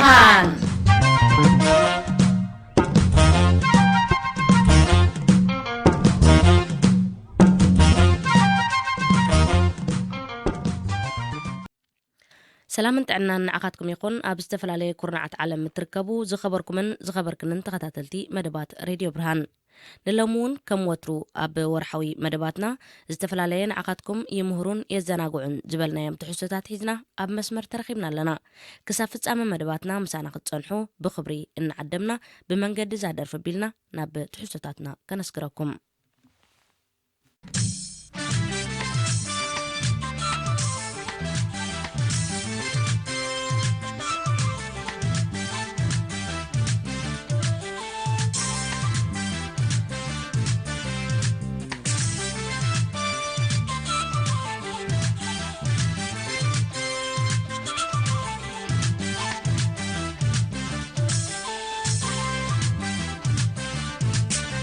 ኣን። ሰላምን ጥዕናን ንዓኻትኩም ይኹን። ኣብ ዝተፈላለየ ኩርናዓት ዓለም እትርከቡ ዝኸበርኩምን ዝኸበርክንን ተኸታተልቲ መደባት ሬድዮ ብርሃን፣ ንሎሚ እውን ከም ወትሩ ኣብ ወርሓዊ መደባትና ዝተፈላለየ ንዓኻትኩም ይምህሩን የዘናግዑን ዝበልናዮም ትሕዝቶታት ሒዝና ኣብ መስመር ተረኺብና ኣለና። ክሳብ ፍጻመ መደባትና ምሳና ክትጸንሑ ብኽብሪ እናዓደምና፣ ብመንገዲ እዛ ደርፊ ኣቢልና ናብ ትሕዝቶታትና ከነስግረኩም።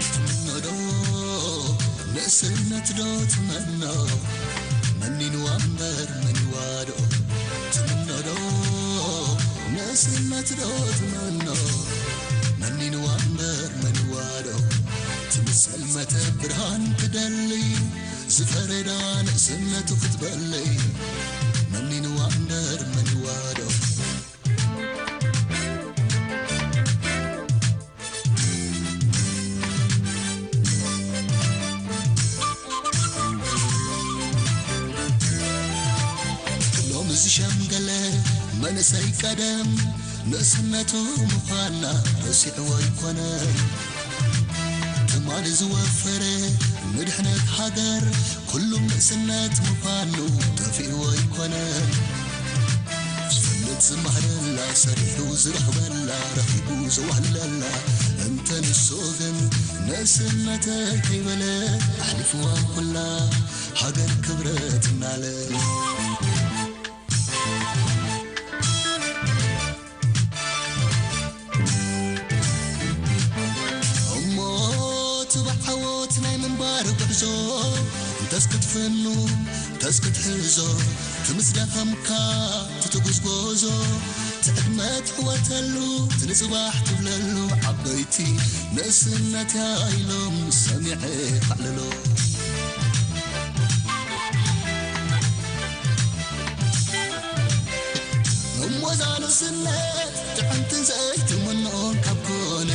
ትምኖ ዶ ንእስነት ዶ ትመኖ? መኒንዋ እምበር መኒዋ ዶ? ትምኖ ዶ ንእስነት ዶ ትመኖ? መኒንዋ እምበር መኒዋ ዶ? ትምሰል መተ ብርሃን ትደሊ፣ ዝፈረዳ ንእስነቱ ክትበሊ። መኒንዋ እምበር መኒዋ ዶ? ሎሚ ዝሸምገለ መንእሰይ ቀደም ንእስነቱ ምዃና ረሲዕዎ ኣይኮነን። ትማሊ ዝወፈረ ንድሕነት ሃገር ኩሉ ንእስነት ምዃኑ ጠፊእዎ ኣይኮነን። ዝፈልጥ ዝማህረላ፣ ሰሪሑ ዝረኽበላ፣ ረኺቡ ዘዋህልለላ፣ እንተ ንሱ ግን ንእስነተይ ከይበለ ኣሕሊፍዋ ኩላ ሃገር ክብረት እናለ። እሞ ትባዕ ዓወት ናይ ምንባር ጉዕዞ እንተስ ክትፍኑ እንተስ ክትሕዞ፣ ትምስ ደኸምካ ትትጉዝጎዞ፣ ትዕድመ ትዕወተሉ ትንጽባሕ ትብለሉ፣ ዓበይቲ ንእስነትያ ኢሎም ሰሚዐ ካዕልሎ። እሞ እዛ ንእስነት ጥዕምትን ዘይትምንኦን ካብ ኮነ፣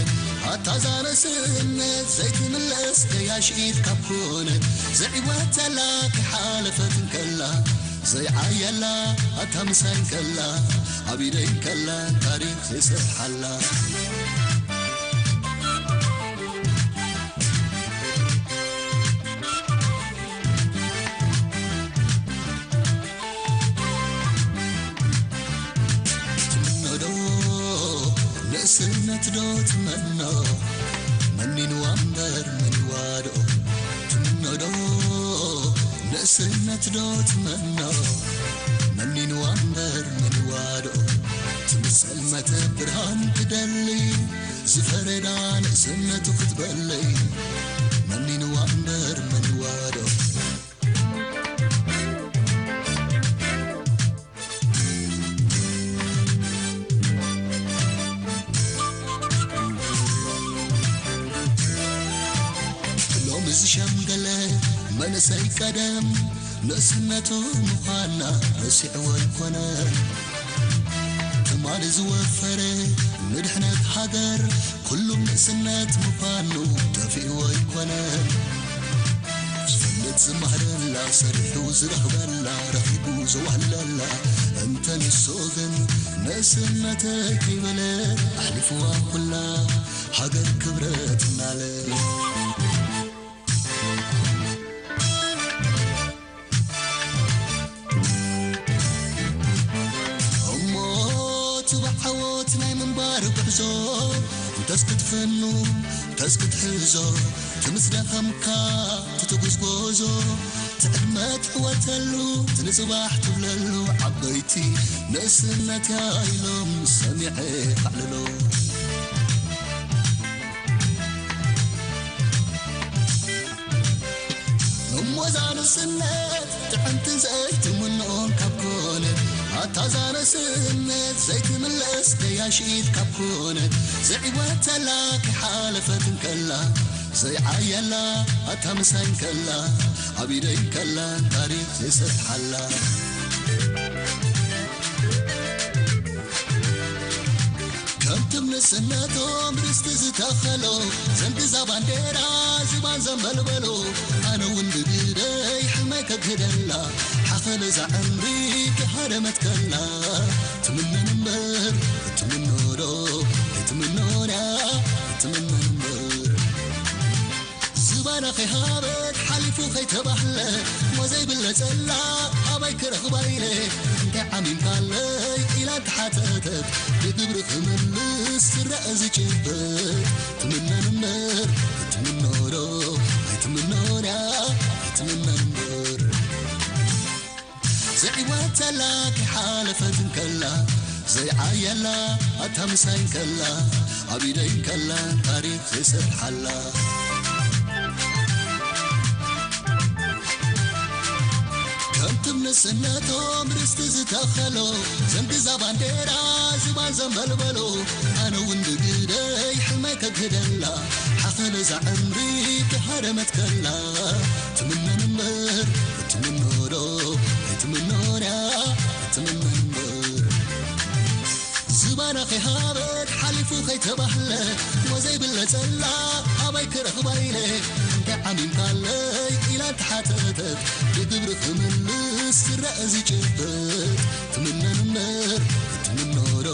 ኣታ እዛ ንእስነት ዘይትምለስ ገያሽ ኢድ ካብ ኮነ፣ ዘይዕወተላ ከይሓለፈት እንከላ፣ ዘይዓየላ ኣታ ምሳይ እንከላ፣ ኣብ ኢደይ እንከላ ታሪኽ ዘይሰርሓላ። ትምኖ ዶ ንእስነት ዶ ትመኖ? መኒንዋ እምበር መኒዋ ዶ? ትምኖ ዶ ንእስነት ዶ ትመኖ? መኒንዋ እምበር መኒዋ ዶ? ትምሰል መተ ብርሃን ትደሊ፣ ዝፈረዳ ንእስነቱ ክትበሊ። መኒንዋ እምበር መኒዋ ዶ? ሎሚ ዝሸምገለ መንእሰይ ቀደም ንእስነቱ ምዃና ረሲዕዎ ኣይኮነን። ትማሊ ዝወፈረ ንድሕነት ሃገር ኩሉ ንእስነት ምዃኑ ጠፊእዎ ኣይኮነን። ዝፈልጥ ዝማህረላ፣ ሰሪሑ ዝረኽበላ፣ ረኺቡ ዘዋህልለላ፣ እንተ ንሱ ግን ንእስነተይ ከይበለ ኣሕሊፍዋ ኩላ ሃገር ክብረት እናለ። እሞ ትባዕ ዓወት ናይ ምንባር ጉዕዞ እንተስ ክትፍኑ እንተስ ክትሕዞ፣ ትምስ ደኸምካ ትትጉዝጎዞ፣ ትዕድመ ትዕወተሉ ትንጽባሕ ትብለሉ፣ ዓበይቲ ንእስነትያ ኢሎም ሰሚዐ ካዕልሎ። እሞ እዛ ንእስነት ጥዕምትን ዘይትምንኦን ካብ ኮነ፣ ኣታ ዛነስነት ዘይትምለስ ገያሺት ካብ ኮነት፣ ዘይዕወተላ ከይሓለፈት እንከላ፣ ዘይዓየላ ኣታ ምሳይ እንከላ፣ ኣብ ኢደይ እንከላ ታሪኽ ዘይሰፍሓላ። ከምቲ ንእስነቶም ርስቲ ዝተኸሎ፣ ዘንግዛ ባንዴራ ዝባን ዘንበልበሎ፣ ኣነ እውን ብግደይ ሕልመይ ከግህደላ፣ ሓኸለ እዛ ዕምሪ ተሃደመት ከላ፣ ትምነን እምበር ትምኖ ዶ ኣይትምኖን እያ፣ ትምነን እምበር። ዝባና ከይሃበት ሓሊፉ ከይተባህለ፣ እሞ ዘይብለጸላ ኣበይ ክረኽባ ኢለ፣ እንታይ ዓሚምካለይ ኢላ እንተሓተተት፣ ብግብሪ ክምልስ ዝረአ ዝጭበጥ፣ ትምነን እምበር ትምኖ ዶ ኣይትምኖን እያ፣ ኣይትምነን እምበር። ዘዕወተላ ከይሓለፈት እንከላ፣ ዘይዓየላ ኣታ ምሳይ እንከላ፣ ኣብ ኢደይ እንከላ ታሪኽ ዘይሰርሓላ። ከምቲ ንእስነቶም ርስቲ ዝተኸሎ፣ ዘንግዛ ባንዴራ ዝባን ዘንበልበሎ፣ ኣነ እውን ብግደይ ሕልመይ ከግህደላ፣ ሓኸለ እዛ ዕምሪ ተሃደመት ከላ፣ ትምነን እምበር ትምኖ ዶ ኣይትምኖን እያ፣ ትምነን እምበር። ዝባና ከይሃበት ሓሊፉ ከይተባህለ፣ እሞ ዘይብለጸላ ኣበይ ክረኽባ ኢለ፣ እንታይ ዓሚምካለይ ኢላ እንተሓተተት፣ ብግብሪ ክምልስ ዝረአ ዝጭበጥ፣ ትምነን እምበር ትምኖ ዶ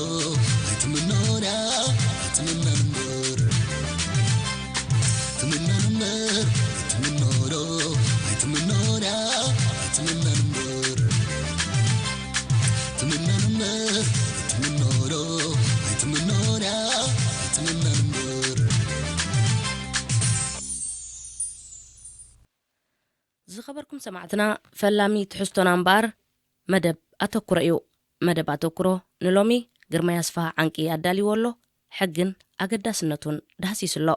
ኣይትምኖን እያ፣ ኣይትምነን እምበር። ትምነን እምበር ትምኖ ዶ ኣይትምኖን እያ፣ ኣይትምነን እምበር። ትምነን እምበር ትምኖ ዶ ኣይትምኖን እያ፣ ኣይትምነን እምበር። ዝኸበርኩም ሰማዕትና፣ ፈላሚ ትሕዝቶና እምበኣር መደብ ኣተኩሮ እዩ። መደብ ኣተኩሮ ንሎሚ ግርማይ ኣስፍሃ ዓንቂ ኣዳልይዎ ኣሎ። ሕግን ኣገዳስነቱን ዳህሲሱ ኣሎ።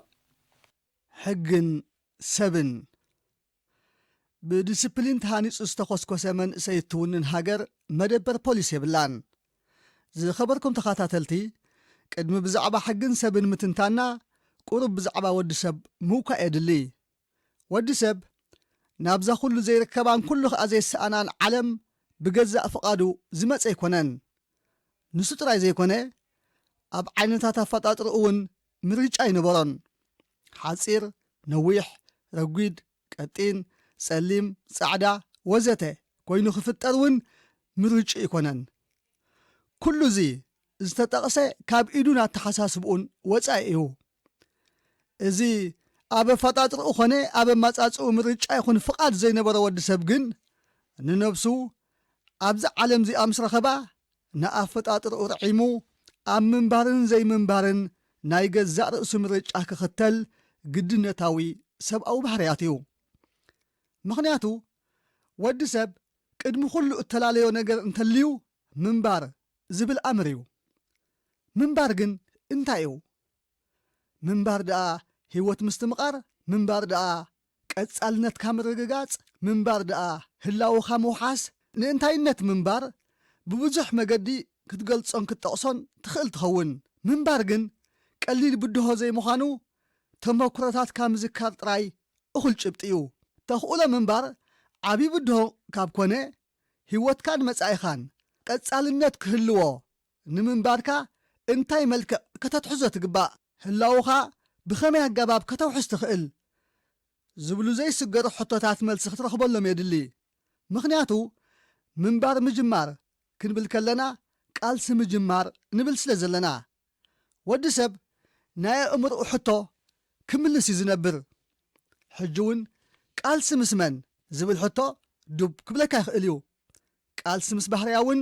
ሕግን ሰብን። ብዲስፕሊን ተሃኒጹ ዝተኾስኮሰ መንእሰይ እትውንን ሃገር መደበር ፖሊስ የብላን። ዝኸበርኩም ተኸታተልቲ፣ ቅድሚ ብዛዕባ ሕግን ሰብን ምትንታና፣ ቁሩብ ብዛዕባ ወዲ ሰብ ምውካእ የድሊ። ወዲ ሰብ ናብዛ ኩሉ ዘይርከባን ኩሉ ኸኣ ዘይሰኣናን ዓለም ብገዛእ ፍቓዱ ዝመጸ ኣይኮነን። ንሱ ጥራይ ዘይኮነ፣ ኣብ ዓይነታት ኣፈጣጥርኡ እውን ምርጫ ኣይነበሮን። ሓጺር፣ ነዊሕ፣ ረጒድ፣ ቀጢን፣ ጸሊም፣ ጻዕዳ፣ ወዘተ ኮይኑ ክፍጠር እውን ምርጭኡ ኣይኮነን። ኩሉ እዚ ዝተጠቕሰ ካብ ኢዱን ኣተሓሳስብኡን ወጻኢ እዩ። እዚ ኣብ ኣፈጣጥርኡ ኾነ ኣብ ኣመጻጽኡ ምርጫ ይኹን ፍቓድ ዘይነበሮ ወዲ ሰብ ግን፣ ንነብሱ ኣብዚ ዓለም እዚኣ ምስ ረኸባ፣ ንኣፈጣጥርኡ ርዒሙ፣ ኣብ ምንባርን ዘይምንባርን ናይ ገዛእ ርእሱ ምርጫ ክኽተል ግድነታዊ ሰብኣዊ ባህርያት እዩ። ምኽንያቱ፣ ወዲ ሰብ ቅድሚ ኩሉ እተላለዮ ነገር እንተልዩ፣ ምንባር ዝብል ኣምር እዩ። ምንባር ግን እንታይ እዩ? ምንባር ደኣ ህይወት ምስትምቓር፣ ምንባር ደኣ ቀጻልነትካ ምርግጋጽ፣ ምንባር ደኣ ህላወኻ ምውሓስ። ንእንታይነት ምንባር ብብዙሕ መገዲ ክትገልጾን ክትጠቕሶን ትኽእል ትኸውን። ምንባር ግን ቀሊል ብድሆ ዘይምዃኑ ተመኩሮታትካ ምዝካር ጥራይ እኹል ጭብጢ እዩ። ተኽእሎ ምንባር ዓቢ ብድሆ ካብ ኮነ፣ ህይወትካን መጻኢኻን ቀጻልነት ክህልዎ ንምንባርካ እንታይ መልክዕ ከተትሕዞ ትግባእ? ህላወኻ ብኸመይ ኣገባብ ከተውሕስ ትኽእል? ዝብሉ ዘይስገሩ ሕቶታት መልሲ ክትረኽበሎም የድሊ። ምኽንያቱ፣ ምንባር ምጅማር ክንብል ከለና፣ ቃልሲ ምጅማር ንብል ስለ ዘለና። ወዲ ሰብ ናይ ኣእምሮኡ ሕቶ ክምልስ እዩ ዝነብር። ሕጂ እውን ቃልሲ ምስ መን ዝብል ሕቶ ዱብ ክብለካ ይኽእል እዩ። ቃልሲ ምስ ባህርያውን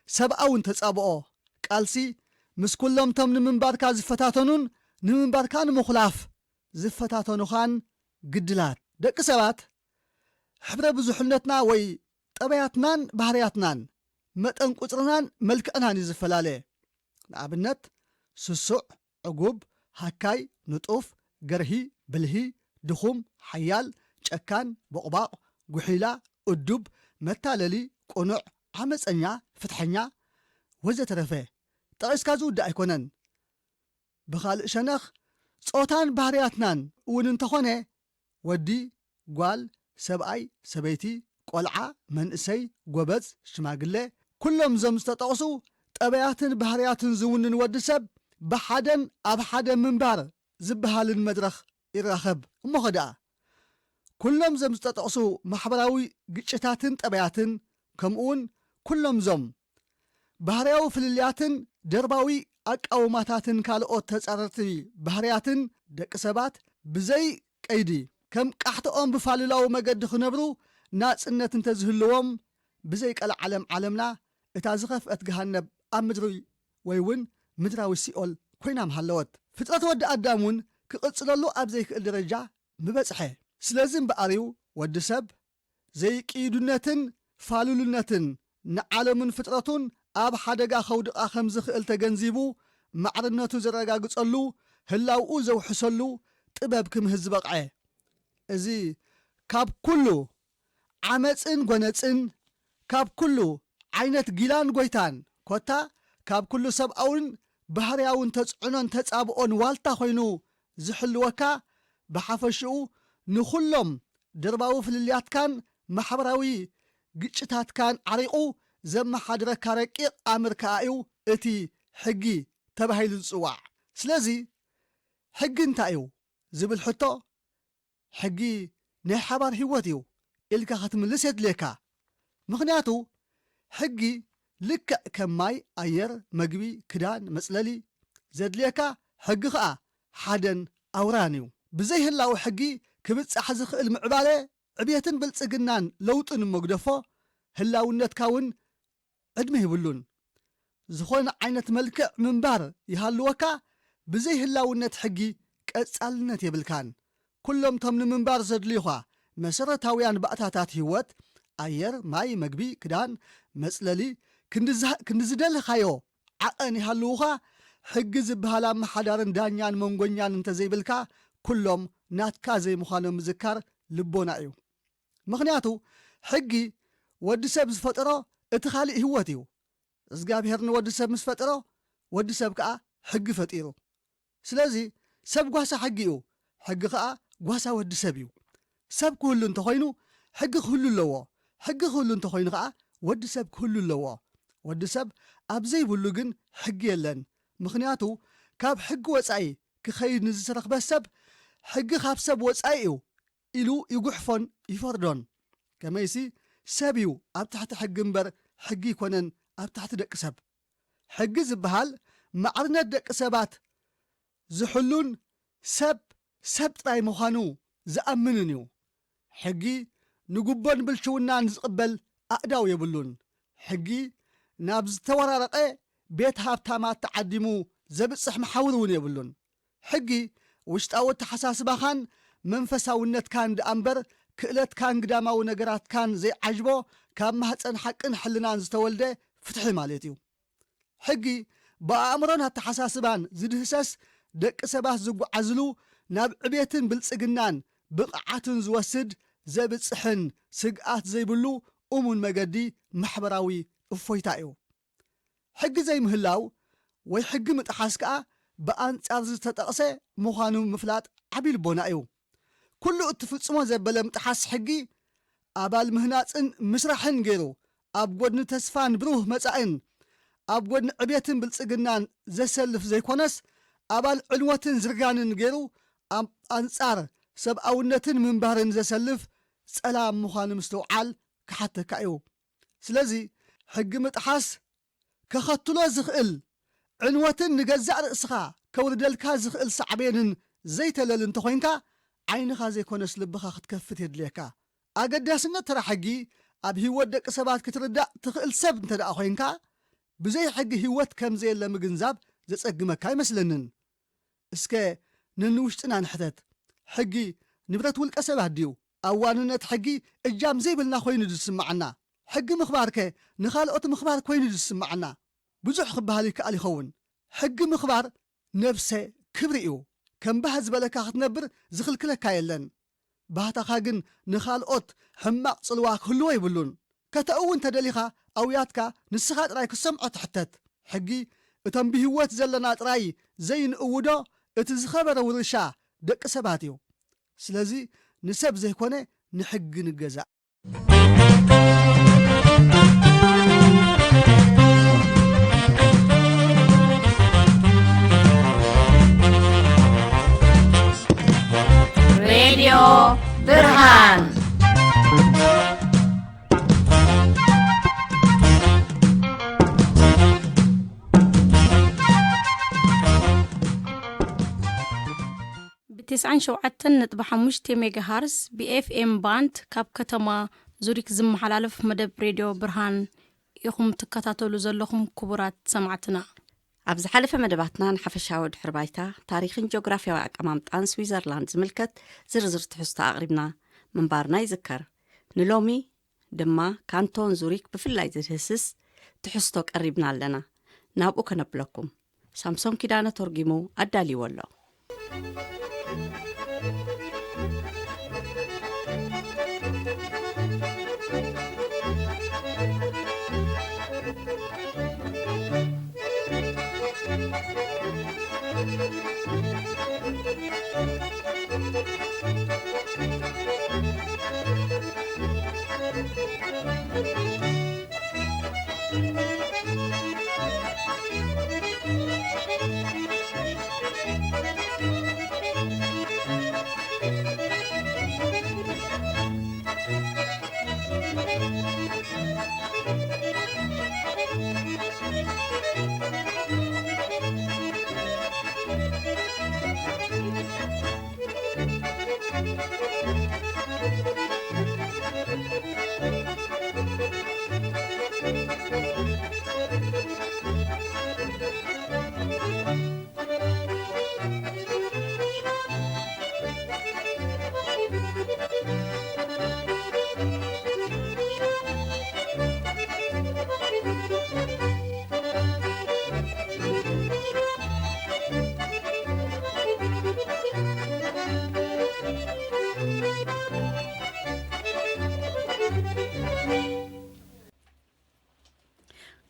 ሰብኣውን ተጻብኦ። ቃልሲ ምስ ኩሎም እቶም ንምንባርካ ዝፈታተኑን ንምንባርካ ንምኹላፍ ዝፈታተኑኻን ግድላት። ደቂ ሰባት ሕብረ ብዙሕነትና ወይ ጠባያትናን ባህርያትናን መጠን ቁጽርናን መልክዕናን እዩ ዝፈላለ። ንኣብነት፣ ስሱዕ፣ ዕጉብ፣ ሃካይ፣ ንጡፍ፣ ገርሂ፣ ብልሂ፣ ድኹም፣ ሓያል፣ ጨካን፣ ቦቕባቕ፣ ጉሒላ፣ እዱብ፣ መታለሊ፣ ቅኑዕ፣ ዓመጸኛ፣ ፍትሐኛ ወዘተረፈ ጠቒስካ ዝውዳእ ኣይኮነን። ብኻልእ ሸነኽ ጾታን ባህርያትናን እውን እንተኾነ ወዲ፣ ጓል፣ ሰብኣይ፣ ሰበይቲ፣ ቆልዓ፣ መንእሰይ፣ ጎበዝ፣ ሽማግለ፣ ኩሎም እዞም ዝተጠቕሱ ጠባያትን ባህርያትን ዝውንን ወዲ ሰብ ብሓደን ኣብ ሓደ ምንባር ዝበሃልን መድረኽ ይራኸብ። እሞኸ ደኣ ኩሎም እዞም ዝተጠቕሱ ማሕበራዊ ግጭታትን ጠባያትን ከምኡውን ኩሎም እዞም ባህርያዊ ፍልልያትን ደርባዊ ኣቃውማታትን ካልኦት ተጻረርቲ ባህርያትን ደቂ ሰባት ብዘይ ቀይዲ ከም ቃሕትኦም ብፋልላዊ መገዲ ክነብሩ ናጽነት እንተዝህልዎም ብዘይ ቀልዓለም ዓለምና እታ ዝኸፍአት ገሃነብ ኣብ ምድሪ ወይ እውን ምድራዊ ሲኦል ኮይና ምሃለወት። ፍጥረት ወዲ ኣዳም እውን ክቕጽለሉ ኣብ ዘይክእል ደረጃ ምበጽሐ። ስለዚ እምበኣር እዩ ወዲ ሰብ ዘይቅይዱነትን ፋሉልነትን ንዓለምን ፍጥረቱን ኣብ ሓደጋ ከውድቓ ከም ዝኽእል ተገንዚቡ ማዕርነቱ ዘረጋግጸሉ ህላውኡ ዘውሕሰሉ ጥበብ ክምህዝ ዝበቕዐ። እዚ ካብ ኩሉ ዓመጽን ጎነጽን ካብ ኩሉ ዓይነት ጊላን ጎይታን ኮታ ካብ ኩሉ ሰብኣውን ባህርያውን ተጽዕኖን ተጻብኦን ዋልታ ኮይኑ ዝሕልወካ ብሓፈሽኡ ንኹሎም ደርባዊ ፍልልያትካን ማሕበራዊ ግጭታትካን ዓሪቑ ዘመሓድረካ ረቂቕ ኣምር ከኣ እዩ እቲ ሕጊ ተባሂሉ ዝጽዋዕ። ስለዚ ሕጊ እንታይ እዩ ዝብል ሕቶ ሕጊ ናይ ሓባር ህይወት እዩ ኢልካ ክትምልስ የድልየካ። ምኽንያቱ ሕጊ ልክዕ ከም ማይ፣ ኣየር፣ መግቢ፣ ክዳን፣ መጽለሊ ዘድልየካ ሕጊ ኸኣ ሓደን ኣውራን እዩ። ብዘይ ህላው ሕጊ ክብጻሕ ዝኽእል ምዕባለ፣ ዕብየትን ብልጽግናን ለውጥን እሞ ግደፎ ህላውነትካ እውን ዕድመ የብሉን። ዝኾነ ዓይነት መልክዕ ምንባር ይሃልወካ ብዘይ ህላውነት ሕጊ ቀጻልነት የብልካን። ኩሎም እቶም ንምንባር ዘድልዩኻ መሰረታውያን ባእታታት ህይወት ኣየር፣ ማይ፣ መግቢ፣ ክዳን፣ መጽለሊ ክንዲ ዝደለኻዮ ዓቐን ይሃልውኻ ሕጊ ዝበሃል ኣመሓዳርን ዳኛን መንጎኛን እንተዘይብልካ ኩሎም ናትካ ዘይምዃኖም ምዝካር ልቦና እዩ። ምኽንያቱ ሕጊ ወዲ ሰብ ዝፈጠሮ እቲ ካልእ ህይወት እዩ። እግዚኣብሔር ንወዲ ሰብ ምስ ፈጠሮ ወዲ ሰብ ከኣ ሕጊ ፈጢሩ። ስለዚ ሰብ ጓሳ ሕጊ እዩ፣ ሕጊ ከኣ ጓሳ ወዲ ሰብ እዩ። ሰብ ክህሉ እንተኾይኑ ሕጊ ክህሉ ኣለዎ፣ ሕጊ ክህሉ እንተኾይኑ ከኣ ወዲ ሰብ ክህሉ ኣለዎ። ወዲ ሰብ ኣብ ዘይብሉ ግን ሕጊ የለን። ምኽንያቱ ካብ ሕጊ ወጻኢ ክኸይድ ንዝተረኽበ ሰብ ሕጊ ካብ ሰብ ወጻኢ እዩ ኢሉ ይጉሕፎን ይፈርዶን። ከመይሲ ሰብ እዩ ኣብ ትሕቲ ሕጊ እምበር ሕጊ ኣይኮነን ኣብ ትሕቲ ደቂ ሰብ። ሕጊ ዝበሃል ማዕርነት ደቂ ሰባት ዝሕሉን ሰብ ሰብ ጥራይ ምዃኑ ዝኣምንን እዩ። ሕጊ ንጉቦን ብልሽውናን ዝቕበል ኣእዳው የብሉን። ሕጊ ናብ ዝተወራረቐ ቤት ሃብታማት ተዓዲሙ ዘብጽሕ መሓውር እውን የብሉን። ሕጊ ውሽጣዊ ኣተሓሳስባኻን መንፈሳውነትካን ደኣ እምበር ክእለትካን ግዳማዊ ነገራትካን ዘይዓጅቦ ካብ ማህፀን ሓቅን ሕልናን ዝተወልደ ፍትሒ ማለት እዩ። ሕጊ ብኣእምሮን ኣተሓሳስባን ዝድህሰስ ደቂ ሰባት ዝጓዓዝሉ ናብ ዕቤትን ብልጽግናን ብቕዓትን ዝወስድ ዘብጽሕን ስግኣት ዘይብሉ እሙን መገዲ ማሕበራዊ እፎይታ እዩ። ሕጊ ዘይምህላው ወይ ሕጊ ምጥሓስ ከኣ ብኣንጻር ዝተጠቕሰ ምዃኑ ምፍላጥ ዓቢ ልቦና እዩ። ኩሉ እትፍጽሞ ዘበለ ምጥሓስ ሕጊ ኣባል ምህናጽን ምስራሕን ገይሩ ኣብ ጎድኒ ተስፋን ብሩህ መጻእን ኣብ ጎድኒ ዕቤትን ብልጽግናን ዘሰልፍ ዘይኮነስ ኣባል ዕንወትን ዝርጋንን ገይሩ ኣብ ኣንጻር ሰብኣውነትን ምንባርን ዘሰልፍ ጸላም ምዃኑ ምስትውዓል ክሓተካ እዩ። ስለዚ ሕጊ ምጥሓስ ከኸትሎ ዝኽእል ዕንወትን ንገዛእ ርእስኻ ከውርደልካ ዝኽእል ሳዕቤንን ዘይተለል እንተኾይንካ ዓይንኻ ዘይኮነስ ልብኻ ክትከፍት የድልየካ። ኣገዳስነት ተራ ሕጊ ኣብ ህይወት ደቂ ሰባት ክትርዳእ ትኽእል ሰብ እንተ ደኣ ኮይንካ ብዘይ ሕጊ ህይወት ከም ዘየለ ምግንዛብ ዘጸግመካ ኣይመስለንን። እስከ ነንውሽጥና ንሕተት። ሕጊ ንብረት ውልቀ ሰባት ድዩ? ኣብ ዋንነት ሕጊ እጃም ዘይብልና ኮይኑ ዝስምዓና። ሕጊ ምኽባርከ ንኻልኦት ምኽባር ኮይኑ ዝስምዓና። ብዙሕ ክበሃል ይከኣል ይኸውን። ሕጊ ምኽባር ነብሰ ክብሪ እዩ። ከም ባህ ዝበለካ ክትነብር ዝኽልክለካ የለን። ባህታኻ ግን ንኻልኦት ሕማቕ ጽልዋ ክህልዎ ይብሉን። ከተእዊ እንተደሊኻ ኣውያትካ ንስኻ ጥራይ ክትሰምዖ ትሕተት። ሕጊ እቶም ብህይወት ዘለና ጥራይ ዘይንእውዶ እቲ ዝኸበረ ውርሻ ደቂ ሰባት እዩ። ስለዚ ንሰብ ዘይኮነ ንሕጊ ንገዛእ። ሬድዮ ብርሃን። ብ97.5 ሜጋሃርዝ ብ ኤፍ ኤም ባንድ ካብ ከተማ ዙሪክ ዝመሓላለፍ መደብ ሬድዮ ብርሃን ኢኹም ትከታተሉ ዘለኹም ክቡራት ሰማዕትና። ኣብ ዝሓለፈ መደባትና ንሓፈሻዊ ድሕሪ ባይታ፣ ታሪኽን ጂኦግራፍያዊ ኣቀማምጣን ስዊዘርላንድ ዝምልከት ዝርዝር ትሕዝቶ ኣቕሪብና ምንባርና ይዝከር። ንሎሚ ድማ ካንቶን ዙሪክ ብፍላይ ዝድህስስ ትሕዝቶ ቀሪብና ኣለና። ናብኡ ከነብለኩም። ሳምሶን ኪዳነ ተርጒሙ ኣዳልይዎ ኣሎ።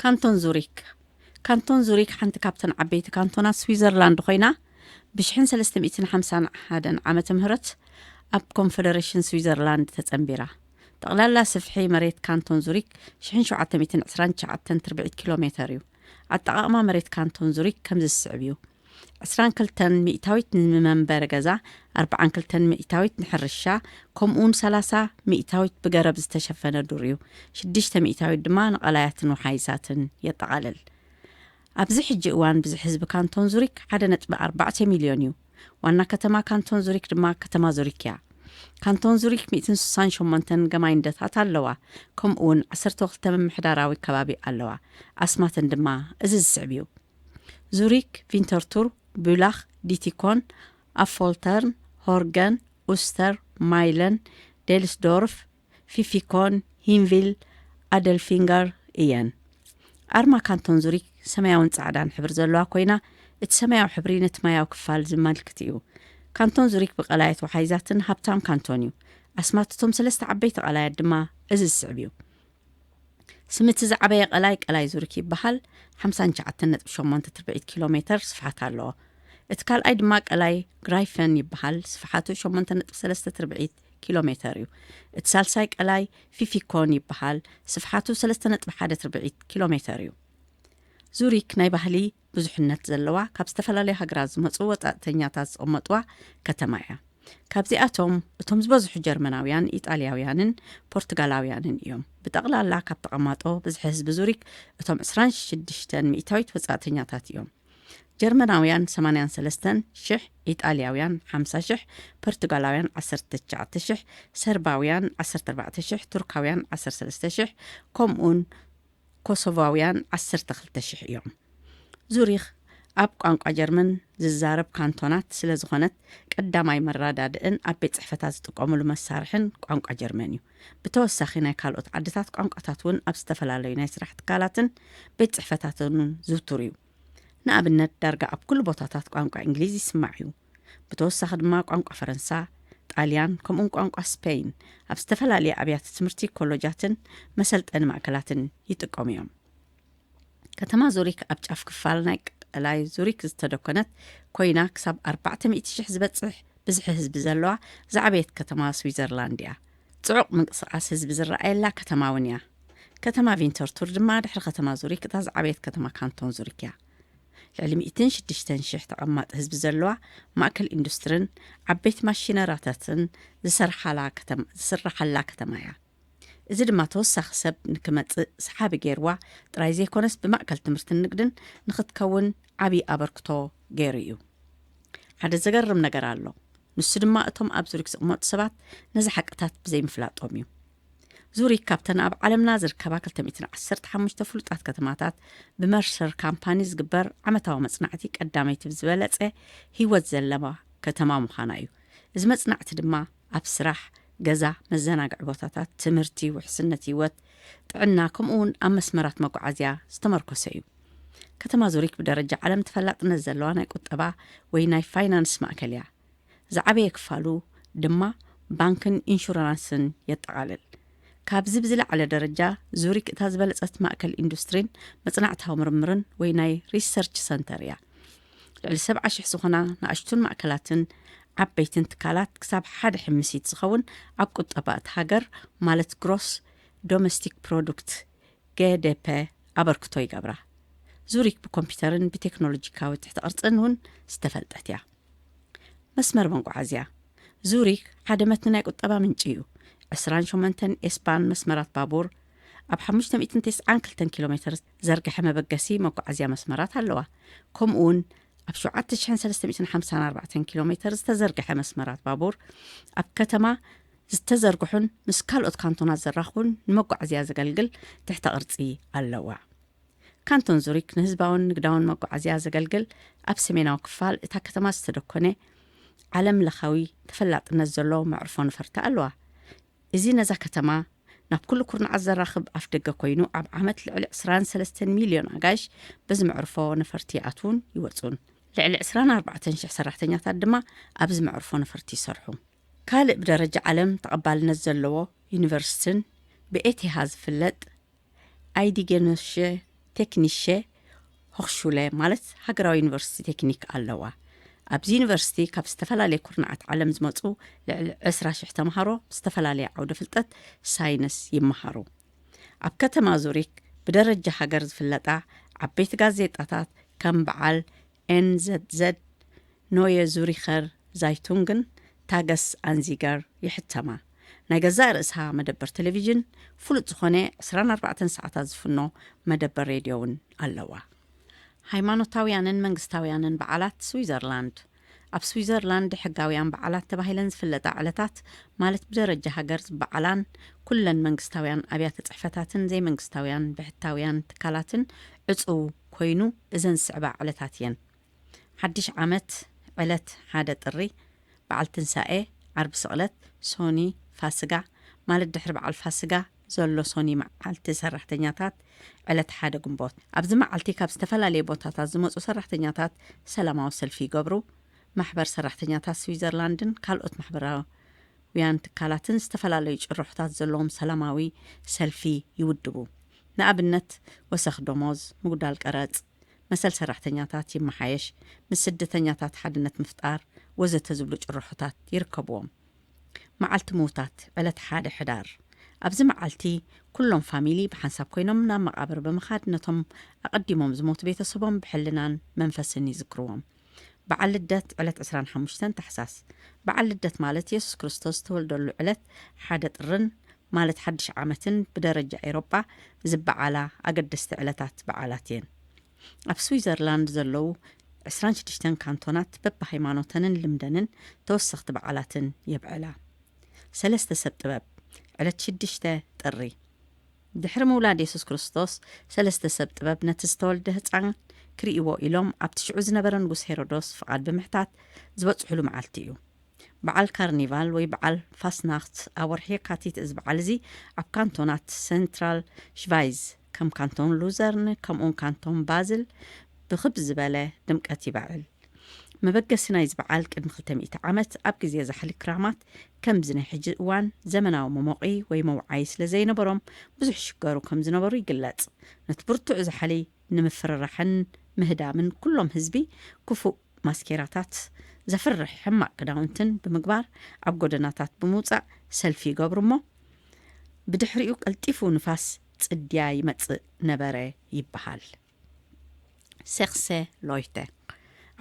ካንቶን ዙሪክ። ካንቶን ዙሪክ ሓንቲ ካብተን ዓበይቲ ካንቶናት ስዊዘርላንድ ኮይና፣ ብ1351 ዓመተ ምህረት ኣብ ኮንፈደሬሽን ስዊዘርላንድ ተጸንቢራ። ጠቕላላ ስፍሒ መሬት ካንቶን ዙሪክ 1,729 ትርብዒት ኪሎ ሜተር እዩ። ኣጠቓቕማ መሬት ካንቶን ዙሪክ ከምዚ ዝስዕብ እዩ። 22 ሚእታዊት ንመንበሪ ገዛ፣ 42 ሚእታዊት ንሕርሻ፣ ከምኡውን 30 ሚእታዊት ብገረብ ዝተሸፈነ ዱር እዩ። 6 ሚእታዊት ድማ ንቐላያትን ወሓይዛትን የጠቓልል። ኣብዚ ሕጂ እዋን ብዝሒ ህዝቢ ካንቶን ዙሪክ 1.4 ሚልዮን እዩ። ዋና ከተማ ካንቶን ዙሪክ ድማ ከተማ ዙሪክ እያ። ካንቶን ዙሪክ 168 ገማይንደታት ኣለዋ፣ ከምኡውን 12 ምምሕዳራዊ ከባቢ ኣለዋ። ኣስማተን ድማ እዚ ዝስዕብ እዩ። ዙሪክ፣ ቪንተርቱር፣ ቡላኽ፣ ዲቲኮን፣ ኣፎልተርን፣ ሆርገን፣ ኡስተር፣ ማይለን፣ ዴልስዶርፍ፣ ፊፊኮን፣ ሂንቪል፣ ኣደልፊንገር እየን። ኣርማ ካንቶን ዙሪክ ሰማያውን ጻዕዳን ሕብሪ ዘለዋ ኮይና፣ እቲ ሰማያዊ ሕብሪ ነቲ ማያዊ ክፋል ዝመልክት እዩ። ካንቶን ዙሪክ ብቐላያት ወሓይዛትን ሃብታም ካንቶን እዩ። ኣስማት እቶም ሰለስተ ዓበይቲ ቀላያት ድማ እዚ ዝስዕብ እዩ። ስም እቲ ዝዓበየ ቀላይ ቀላይ ዙሪክ ይበሃል። 59.8 ትርብዒት ኪሎ ሜተር ስፍሓት ኣለዎ። እቲ ካልኣይ ድማ ቀላይ ግራይፈን ይበሃል። ስፍሓቱ 8.3 ትርብዒት ኪሎ ሜተር እዩ። እቲ ሳልሳይ ቀላይ ፊፊኮን ይበሃል። ስፍሓቱ 3.1 ትርብዒት ኪሎ ሜተር እዩ። ዙሪክ ናይ ባህሊ ብዙሕነት ዘለዋ፣ ካብ ዝተፈላለዩ ሃገራት ዝመጹ ወጻእተኛታት ዝቕመጥዋ ከተማ እያ። ካብዚኣቶም እቶም ዝበዝሑ ጀርመናውያን፣ ኢጣልያውያንን ፖርቱጋላውያንን እዮም። ብጠቕላላ ካብ ተቐማጦ ብዝሒ ህዝቢ ዙሪክ እቶም 26 ሚእታዊት ወጻእተኛታት እዮም። ጀርመናውያን 83,000፣ ኢጣልያውያን 50,000፣ ፖርቱጋላውያን 19,000፣ ሰርባውያን 14,000፣ ቱርካውያን 13,000፣ ከምኡውን ኮሶቫውያን 12,000 እዮም። ዙሪኽ ኣብ ቋንቋ ጀርመን ዝዛረብ ካንቶናት ስለ ዝኾነት፣ ቀዳማይ መረዳድእን ኣብ ቤት ጽሕፈታት ዝጥቀሙሉ መሳርሕን ቋንቋ ጀርመን እዩ። ብተወሳኺ ናይ ካልኦት ዓድታት ቋንቋታት እውን ኣብ ዝተፈላለዩ ናይ ስራሕ ትካላትን ቤት ጽሕፈታትን እውን ዝውቱር እዩ። ንኣብነት፣ ዳርጋ ኣብ ኩሉ ቦታታት ቋንቋ እንግሊዝ ይስማዕ እዩ። ብተወሳኺ ድማ ቋንቋ ፈረንሳ፣ ጣልያን፣ ከምኡውን ቋንቋ ስፔይን ኣብ ዝተፈላለዩ ኣብያተ ትምህርቲ፣ ኮሎጃትን መሰልጠኒ ማእከላትን ይጥቀሙ እዮም። ከተማ ዙሪክ ኣብ ጫፍ ክፋል ናይ ቀላይ ዙሪክ ዝተደኮነት ኮይና፣ ክሳብ ኣርባዕተ ሚእቲ ሽሕ ዝበጽሕ ብዝሒ ህዝቢ ዘለዋ ዝዓበየት ከተማ ስዊዘርላንድ እያ። ጽዑቕ ምንቅስቓስ ህዝቢ ዝረኣየላ ከተማ እውን እያ። ከተማ ቪንተርቱር ድማ ድሕሪ ከተማ ዙሪክ እታ ዝዓበየት ከተማ ካንቶን ዙሪክ እያ። ልዕሊ ሚእትን ሽዱሽተን ሽሕ ተቐማጢ ህዝቢ ዘለዋ፣ ማእከል ኢንዱስትርን ዓበይቲ ማሽነራታትን ዝሰርሓላ ከተማ፣ ዝስርሓላ ከተማ እያ። እዚ ድማ ተወሳኺ ሰብ ንክመጽእ ሰሓቢ ገይርዋ ጥራይ ዘይኮነስ፣ ብማእከል ትምህርትን ንግድን ንክትከውን ዓቢ ኣበርክቶ ገይሩ እዩ። ሓደ ዘገርም ነገር ኣሎ። ንሱ ድማ እቶም ኣብ ዙሪክ ዝቕመጡ ሰባት ነዚ ሓቅታት ብዘይምፍላጦም እዩ። ዙሪክ ካብተን ኣብ ዓለምና ዝርከባ ክልተ ሚእትን ዓሰርተ ሓሙሽተ ፍሉጣት ከተማታት፣ ብመርሰር ካምፓኒ ዝግበር ዓመታዊ መጽናዕቲ ቀዳመይቲ ብዝበለጸ ህይወት ዘለዋ ከተማ ምዃና እዩ። እዚ መጽናዕቲ ድማ ኣብ ስራሕ፣ ገዛ፣ መዘናግዒ ቦታታት፣ ትምህርቲ፣ ውሕስነት ህይወት፣ ጥዕና፣ ከምኡ እውን ኣብ መስመራት መጓዓዝያ ዝተመርኮሰ እዩ። ከተማ ዙሪክ ብደረጃ ዓለም ተፈላጥነት ዘለዋ ናይ ቁጠባ ወይ ናይ ፋይናንስ ማእከል እያ። ዝዓበየ ክፋሉ ድማ ባንክን ኢንሹራንስን የጠቓልል። ካብዚ ብዝለዓለ ደረጃ፣ ዙሪክ እታ ዝበለጸት ማእከል ኢንዱስትሪን መጽናዕታዊ ምርምርን ወይ ናይ ሪሰርች ሰንተር እያ። ልዕሊ ሰብዓ ሽሕ ዝኾና ንኣሽቱን ማእከላትን ዓበይትን ትካላት፣ ክሳብ ሓደ ሕምሲት ዝኸውን ኣብ ቁጠባ እታ ሃገር፣ ማለት ግሮስ ዶሜስቲክ ፕሮዱክት፣ ገደፐ፣ ኣበርክቶ ይገብራ። ዙሪክ ብኮምፒውተርን ብቴክኖሎጂካዊ ትሕተ ቅርጽን እውን ዝተፈልጠት እያ። መስመር መጓዓዝያ። ዙሪክ ሓደ መትኒ ናይ ቁጠባ ምንጪ እዩ። ዕስራን ሸሞንተን ኤስባን መስመራት ባቡር፣ ኣብ ሓሙሽተ ሚእትን ተስዓን ክልተን ኪሎ ሜተር ዘርግሐ መበገሲ መጓዓዝያ መስመራት ኣለዋ። ከምኡ እውን ኣብ ሸውዓተ ሽሕን ሰለስተ ሚእትን ሓምሳን ኣርባዕተን ኪሎ ሜተር ዝተዘርግሐ መስመራት ባቡር፣ ኣብ ከተማ ዝተዘርግሑን ምስ ካልኦት ካንቶናት ዘራኽቡን ንመጓዓዝያ ዘገልግል ትሕተ ቅርጺ ኣለዋ። ካንቶን ዙሪክ ንህዝባውን ንግዳውን መጓዓዝያ ዘገልግል፣ ኣብ ሰሜናዊ ክፋል እታ ከተማ ዝተደኮነ ዓለም ለኻዊ ተፈላጥነት ዘለዎ መዕርፎ ነፈርቲ ኣለዋ። እዚ ነዛ ከተማ ናብ ኩሉ ኩርናዓት ዘራኽብ ኣፍደገ ኮይኑ፣ ኣብ ዓመት ልዕሊ ዕስራን ሰለስተን ሚልዮን ኣጋይሽ በዚ መዕርፎ ነፈርቲ ይኣትዉን ይወጹን። ልዕሊ ዕስራን ኣርባዕተን ሽሕ ሰራሕተኛታት ድማ ኣብዚ መዕርፎ ነፈርቲ ይሰርሑ። ካልእ ብደረጃ ዓለም ተቐባልነት ዘለዎ ዩኒቨርሲቲን ብኤቲሃ ዝፍለጥ ኣይዲገኖሼ ቴክኒሼ ሆኽሹለ፣ ማለት ሃገራዊ ዩኒቨርሲቲ ቴክኒክ ኣለዋ። ኣብዚ ዩኒቨርሲቲ ካብ ዝተፈላለየ ኩርናዓት ዓለም ዝመጹ ልዕሊ ዕስራ ሽሕ ተምሃሮ ብዝተፈላለየ ዓውደ ፍልጠት ሳይንስ ይመሃሩ። ኣብ ከተማ ዙሪክ ብደረጃ ሃገር ዝፍለጣ ዓበይቲ ጋዜጣታት ከም በዓል ኤን ዘድ ዘድ፣ ኖየ ዙሪኸር ዛይቱንግን ታገስ ኣንዚገር ይሕተማ። ናይ ገዛእ ርእሳ መደበር ቴሌቪዥን፣ ፍሉጥ ዝኾነ ዕስራን ኣርባዕተን ሰዓታት ዝፍኖ መደበር ሬድዮ እውን ኣለዋ። ሃይማኖታውያንን መንግስታውያንን በዓላት ስዊዘርላንድ። ኣብ ስዊዘርላንድ ሕጋውያን በዓላት ተባሂለን ዝፍለጣ ዕለታት፣ ማለት ብደረጃ ሃገር ዝበዓላን ኩለን መንግስታውያን ኣብያተ ጽሕፈታትን ዘይመንግስታውያን ብሕታውያን ትካላትን ዕጹው ኮይኑ፣ እዘን ዝስዕባ ዕለታት እየን። ሓድሽ ዓመት፣ ዕለት ሓደ ጥሪ፣ በዓል ትንሳኤ፣ ዓርቢ ስቕለት፣ ሶኒ፣ ፋስጋ፣ ማለት ድሕሪ በዓል ፋስጋ ዘሎ ሶኒ፣ መዓልቲ ሰራሕተኛታት፣ ዕለት ሓደ ግንቦት። ኣብዚ መዓልቲ ካብ ዝተፈላለየ ቦታታት ዝመጹ ሰራሕተኛታት ሰላማዊ ሰልፊ ይገብሩ። ማሕበር ሰራሕተኛታት ስዊዘርላንድን ካልኦት ማሕበራውያን ትካላትን ዝተፈላለዩ ጭርሖታት ዘለዎም ሰላማዊ ሰልፊ ይውድቡ። ንኣብነት፣ ወሰኽ ደሞዝ፣ ምጉዳል ቀረጽ፣ መሰል ሰራሕተኛታት ይመሓየሽ፣ ምስ ስደተኛታት ሓድነት ምፍጣር፣ ወዘተ ዝብሉ ጭርሖታት ይርከብዎም። መዓልቲ ምዉታት፣ ዕለት ሓደ ሕዳር። ኣብዚ መዓልቲ ኩሎም ፋሚሊ ብሓንሳብ ኮይኖም ናብ መቓብር ብምኻድ፣ ነቶም ኣቐዲሞም ዝሞቱ ቤተሰቦም ብሕልናን መንፈስን ይዝክርዎም። በዓል ልደት፣ ዕለት ዕስራን ሓሙሽተን ታሕሳስ። በዓል ልደት ማለት የሱስ ክርስቶስ ዝተወልደሉ ዕለት ሓደ ጥርን፣ ማለት ሓድሽ ዓመትን ብደረጃ ኤሮጳ ዝበዓላ ኣገደስቲ ዕለታት በዓላት እየን። ኣብ ስዊዘርላንድ ዘለዉ ዕስራን ሽዱሽተን ካንቶናት በብሃይማኖተንን ልምደንን ተወሰኽቲ በዓላትን የብዕላ። ሰለስተ ሰብ ጥበብ፣ ዕለት ሽዱሽተ ጥሪ። ድሕሪ ምውላድ የሱስ ክርስቶስ፣ ሰለስተ ሰብ ጥበብ ነቲ ዝተወልደ ህጻን ክርእይዎ ኢሎም ኣብቲ ሽዑ ዝነበረ ንጉስ ሄሮዶስ ፍቓድ ብምሕታት ዝበጽሑሉ መዓልቲ እዩ። በዓል ካርኒቫል ወይ በዓል ፋስናኽት ኣብ ወርሒ የካቲት። እዚ በዓል እዚ ኣብ ካንቶናት ሴንትራል ሽቫይዝ፣ ከም ካንቶን ሉዘርን ከምኡውን ካንቶን ባዝል ብኽብ ዝበለ ድምቀት ይበዓል። መበገሲ ናይዚ በዓል ቅድሚ ክልተ ሚእቲ ዓመት ኣብ ግዜ ዛሕሊ ክራማት ከምዚ ናይ ሕጂ እዋን ዘመናዊ መሞቒ ወይ መውዓዪ ስለ ዘይነበሮም ብዙሕ ይሽገሩ ከም ዝነበሩ ይግለጽ። ነቲ ብርቱዕ ዛሕሊ ንምፍርራሕን ምህዳምን ኩሎም ህዝቢ ክፉእ ማስኬራታት ዘፍርሕ ሕማቕ ክዳውንትን ብምግባር ኣብ ጎደናታት ብምውጻእ ሰልፊ ይገብሩ እሞ ብድሕሪኡ ቀልጢፉ ንፋስ ጽድያ ይመጽእ ነበረ ይበሃል። ሴክሴ ሎይተ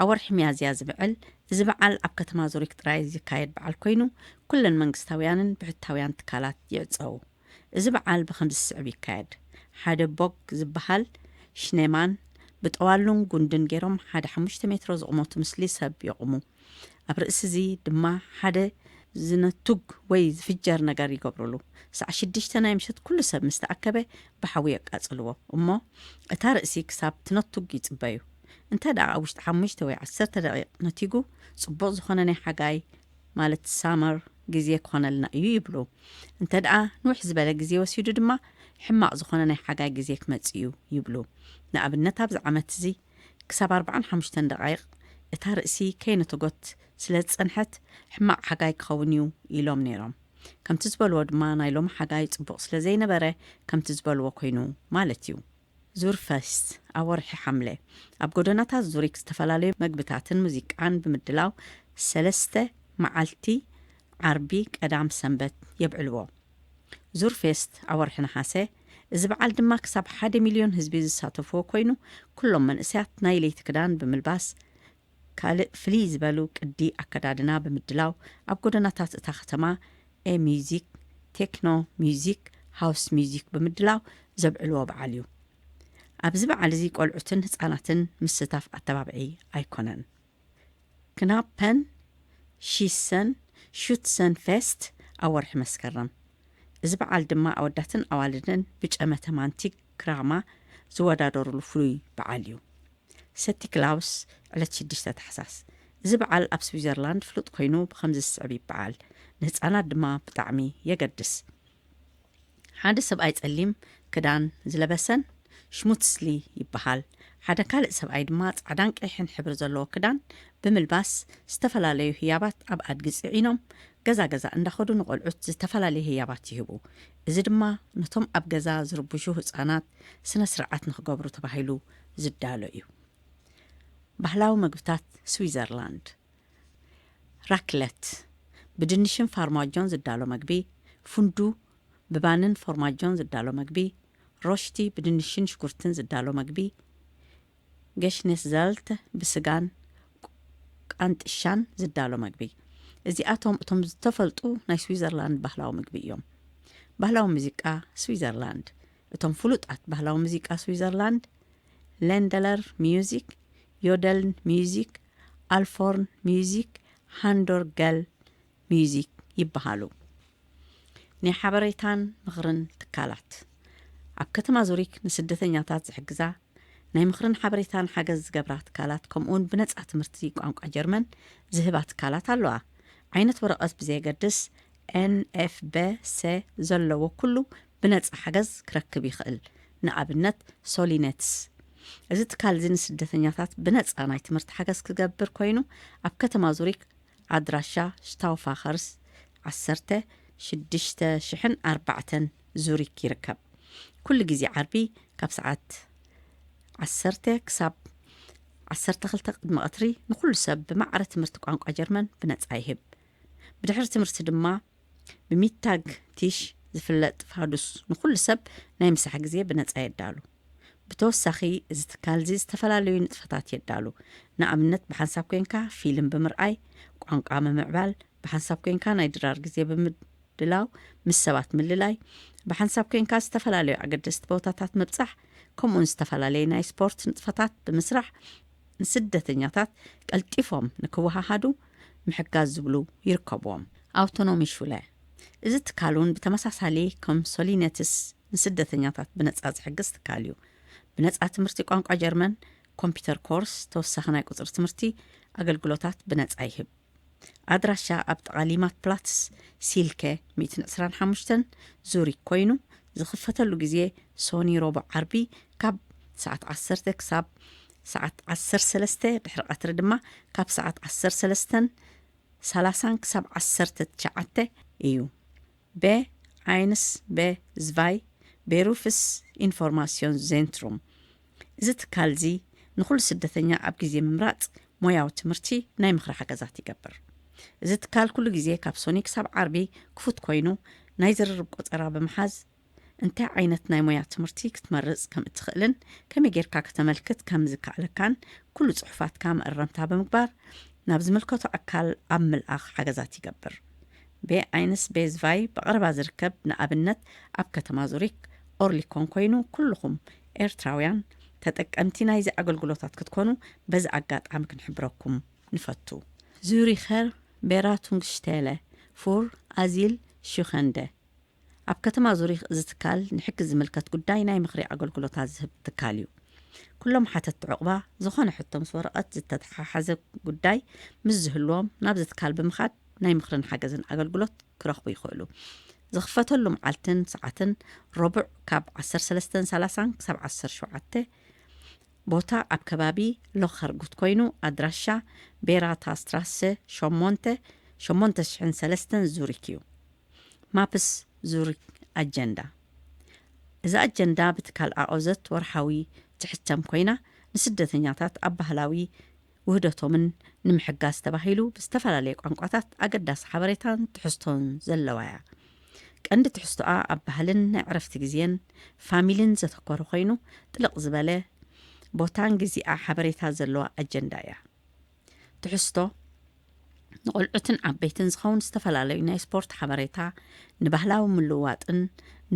ኣብ ወርሒ ሚያዝያ ዝብዕል እዚ በዓል ኣብ ከተማ ዙሪክ ጥራይ ዝካየድ በዓል ኮይኑ ኩለን መንግስታውያንን ብሕታውያን ትካላት ይዕጸው። እዚ በዓል ብኸምዚ ዝስዕብ ይካየድ። ሓደ ቦግ ዝበሃል ሽኔማን ብጠዋሉን ጉንድን ገይሮም ሓደ ሓሙሽተ ሜትሮ ዝቑመቱ ምስሊ ሰብ የቑሙ። ኣብ ርእሲ እዚ ድማ ሓደ ዝነቱግ ወይ ዝፍጀር ነገር ይገብሩሉ። ሰዓ ሽዱሽተ ናይ ምሸት ኩሉ ሰብ ምስ ተኣከበ ብሓዊ የቃጽልዎ እሞ እታ ርእሲ ክሳብ ትነቱግ ይጽበዩ። እንተ ደኣ ኣብ ውሽጢ ሓሙሽተ ወይ ዓሰርተ ደቂቕ ነቲጉ ጽቡቕ ዝኾነ ናይ ሓጋይ ማለት ሳመር ግዜ ክኾነልና እዩ ይብሉ። እንተ ደኣ ንውሕ ዝበለ ግዜ ወሲዱ ድማ ሕማቕ ዝኾነ ናይ ሓጋይ ግዜ ክመጽእ እዩ ይብሉ። ንኣብነት ኣብዚ ዓመት እዚ ክሳብ ኣርባዓን ሓሙሽተን ደቓይቕ እታ ርእሲ ከይነተጎት ስለ ዝጸንሐት ሕማቕ ሓጋይ ክኸውን እዩ ኢሎም ነይሮም። ከምቲ ዝበልዎ ድማ ናይ ሎሚ ሓጋይ ጽቡቕ ስለ ዘይነበረ ከምቲ ዝበልዎ ኮይኑ ማለት እዩ። ዙርፈስት ኣብ ወርሒ ሓምለ ኣብ ጎደናታት ዙሪክ ዝተፈላለዩ መግብታትን ሙዚቃን ብምድላው ሰለስተ መዓልቲ ዓርቢ ቀዳም ሰንበት የብዕልዎ። ዙርፌስት ኣብ ወርሒ ነሓሰ እዚ በዓል ድማ ክሳብ ሓደ ሚልዮን ህዝቢ ዝሳተፍዎ ኮይኑ ኩሎም መንእሰያት ናይ ለይቲ ክዳን ብምልባስ ካልእ ፍልይ ዝበሉ ቅዲ ኣከዳድና ብምድላው ኣብ ጎደናታት እታ ከተማ ኤ ሚዚክ፣ ቴክኖ ሚዚክ፣ ሃውስ ሚዚክ ብምድላው ዘብዕልዎ በዓል እዩ። ኣብዚ በዓል እዚ ቆልዑትን ህጻናትን ምስታፍ ኣተባብዒ ኣይኮነን። ክናፐን ሺሰን ሹትሰን ፌስት ኣብ ወርሒ መስከረም። እዚ በዓል ድማ ኣወዳትን ኣዋልድን ብጨመተ ማንቲክ ክራማ ዝወዳደሩሉ ፍሉይ በዓል እዩ። ሰቲ ክላውስ ዕለት ሽዱሽተ ታሕሳስ። እዚ በዓል ኣብ ስዊዘርላንድ ፍሉጥ ኮይኑ ብኸምዚ ዝስዕብ ይበዓል። ንህፃናት ድማ ብጣዕሚ የገድስ። ሓደ ሰብኣይ ጸሊም ክዳን ዝለበሰን ሽሙትስሊ ይበሃል። ሓደ ካልእ ሰብኣይ ድማ ጻዕዳን ቀይሕን ሕብሪ ዘለዎ ክዳን ብምልባስ ዝተፈላለዩ ህያባት ኣብ ኣድጊ ጽዒኖም ገዛ ገዛ እንዳኸዱ ንቆልዑት ዝተፈላለዩ ህያባት ይህቡ። እዚ ድማ ነቶም ኣብ ገዛ ዝርብሹ ህጻናት ስነ ስርዓት ንክገብሩ ተባሂሉ ዝዳሎ እዩ። ባህላዊ መግብታት ስዊዘርላንድ። ራክለት ብድንሽን ፋርማጆን ዝዳሎ መግቢ፣ ፉንዱ ብባንን ፎርማጆን ዝዳሎ መግቢ፣ ሮሽቲ ብድንሽን ሽጉርትን ዝዳሎ መግቢ፣ ገሽኔስዘልት ብስጋን ቃንጥሻን ዝዳሎ መግቢ። እዚኣቶም እቶም ዝተፈልጡ ናይ ስዊዘርላንድ ባህላዊ ምግቢ እዮም። ባህላዊ ሙዚቃ ስዊዘርላንድ። እቶም ፍሉጣት ባህላዊ ሙዚቃ ስዊዘርላንድ ሌንደለር ሚዩዚክ፣ ዮደል ሚዩዚክ፣ ኣልፎርን ሚዩዚክ፣ ሃንዶር ገል ሚዩዚክ ይበሃሉ። ናይ ሓበሬታን ምኽርን ትካላት። ኣብ ከተማ ዙሪክ ንስደተኛታት ዝሕግዛ ናይ ምኽርን ሓበሬታን ሓገዝ ዝገብራ ትካላት ከምኡውን ብነጻ ትምህርቲ ቋንቋ ጀርመን ዝህባ ትካላት ኣለዋ። ዓይነት ወረቐት ብዘየገድስ ኤንኤፍበሰ ዘለዎ ኩሉ ብነጻ ሓገዝ ክረክብ ይኽእል። ንኣብነት ሶሊነትስ። እዚ ትካል እዚ ንስደተኛታት ብነጻ ናይ ትምህርቲ ሓገዝ ክገብር ኮይኑ ኣብ ከተማ ዙሪክ ኣድራሻ ሽታውፋኸርስ ዓሰርተ ሽዱሽተ ሽሕን ኣርባዕተን ዙሪክ ይርከብ። ኩሉ ግዜ ዓርቢ ካብ ሰዓት ዓሰርተ ክሳብ ዓሰርተ ክልተ ቅድሚ ቀትሪ ንኹሉ ሰብ ብማዕረ ትምህርቲ ቋንቋ ጀርመን ብነጻ ይህብ። ብድሕሪ ትምህርቲ ድማ ብሚታግ ቲሽ ዝፍለጥ ፋዱስ ንኹሉ ሰብ ናይ ምሳሕ ግዜ ብነጻ የዳሉ። ብተወሳኺ እዚ ትካል እዚ ዝተፈላለዩ ንጥፈታት የዳሉ። ንኣብነት ብሓንሳብ ኮንካ ፊልም ብምርኣይ፣ ቋንቋ ምምዕባል፣ ብሓንሳብ ኮንካ ናይ ድራር ግዜ ብምድላው፣ ምስ ሰባት ምልላይ፣ ብሓንሳብ ኮንካ ዝተፈላለዩ ኣገደስቲ ቦታታት ምብጻሕ፣ ከምኡውን ዝተፈላለዩ ናይ ስፖርት ንጥፈታት ብምስራሕ ንስደተኛታት ቀልጢፎም ንክወሃሃዱ ምሕጋዝ ዝብሉ ይርከብዎም። ኣውቶኖሚ ሹለ። እዚ ትካል እውን ብተመሳሳሊ ከም ሶሊነትስ ንስደተኛታት ብነጻ ዝሕግዝ ትካል እዩ። ብነጻ ትምህርቲ ቋንቋ ጀርመን፣ ኮምፒውተር ኮርስ፣ ተወሳኺ ናይ ቁጽሪ ትምህርቲ ኣገልግሎታት ብነጻ ይህብ። ኣድራሻ ኣብ ጥቓ ሊማት ፕላትስ ሲልከ ሚእትን ዕስራን ሓሙሽተን ዙሪክ ኮይኑ ዝኽፈተሉ ግዜ ሶኒ ረቡዕ ዓርቢ ካብ ሰዓት ዓሰርተ ክሳብ ሰዓት ዓሰርተ ሰለስተ፣ ድሕሪ ቀትሪ ድማ ካብ ሰዓት ዓሰርተ ሰለስተን ሰላሳን ክሳብ ዓሰርተ ትሽዓተ እዩ። በ ዓይንስ በ ዝቫይ ቤሩፍስ ኢንፎርማሲዮን ዜንትሩም። እዚ ትካል እዚ ንኹሉ ስደተኛ ኣብ ግዜ ምምራጽ ሞያዊ ትምህርቲ ናይ ምኽሪ ሓገዛት ይገብር። እዚ ትካል ኩሉ ግዜ ካብ ሶኒ ክሳብ ዓርቢ ክፉት ኮይኑ፣ ናይ ዝርርብ ቆጸራ ብምሓዝ እንታይ ዓይነት ናይ ሞያ ትምህርቲ ክትመርጽ ከም እትኽእልን ከመይ ጌርካ ከተመልክት ከም ዝከኣለካን ኩሉ ጽሑፋትካ መእረምታ ብምግባር ናብ ዝምልከቶ ኣካል ኣብ ምልኣኽ ሓገዛት ይገብር። ቤ ኣይንስ ቤዝቫይ ብቐረባ ዝርከብ፣ ንኣብነት ኣብ ከተማ ዙሪክ ኦርሊኮን ኮይኑ፣ ኩልኹም ኤርትራውያን ተጠቀምቲ ናይዚ ኣገልግሎታት ክትኮኑ በዚ ኣጋጣሚ ክንሕብረኩም ንፈቱ። ዙሪኸር ቤራቱንግሽቴለ ፉር ኣዚል ሹኸንደ። ኣብ ከተማ ዙሪክ እዚ ትካል ንሕጊ ዝምልከት ጉዳይ ናይ ምኽሪ ኣገልግሎታት ዝህብ ትካል እዩ። ኩሎም ሓተትቲ ዕቑባ ዝኾነ ሕቶ ምስ ወረቐት ዝተተሓሓዘ ጉዳይ ምስ ዝህልዎም ናብዚ ትካል ብምኻድ ናይ ምኽርን ሓገዝን ኣገልግሎት ክረኽቡ ይኽእሉ። ዝኽፈተሉ መዓልትን ሰዓትን ረቡዕ ካብ ዓሰርተ ሰለስተን ሰላሳን ክሳብ ዓሰርተ ሸውዓተ፣ ቦታ ኣብ ከባቢ ሎኸርጉት ኮይኑ ኣድራሻ ቤራታ ስትራሰ ሸሞንተ፣ ሸሞንተ ሽሕን ሰለስተን ዙሪክ እዩ። ማፕስ ዙሪክ ኣጀንዳ። እዛ ኣጀንዳ ብትካል ኣኦዘት ወርሓዊ ትሕተም ኮይና፣ ንስደተኛታት ኣብ ባህላዊ ውህደቶምን ንምሕጋዝ ተባሂሉ ብዝተፈላለየ ቋንቋታት ኣገዳሲ ሓበሬታን ትሕዝቶን ዘለዋ እያ። ቀንዲ ትሕዝቶኣ ኣብ ባህልን ናይ ዕረፍቲ ግዜን ፋሚልን ዘተኮረ ኮይኑ፣ ጥልቕ ዝበለ ቦታን ግዚኣ ሓበሬታ ዘለዋ ኣጀንዳ እያ። ትሕዝቶ፣ ንቖልዑትን ዓበይትን ዝኸውን ዝተፈላለዩ ናይ ስፖርት ሓበሬታ፣ ንባህላዊ ምልውዋጥን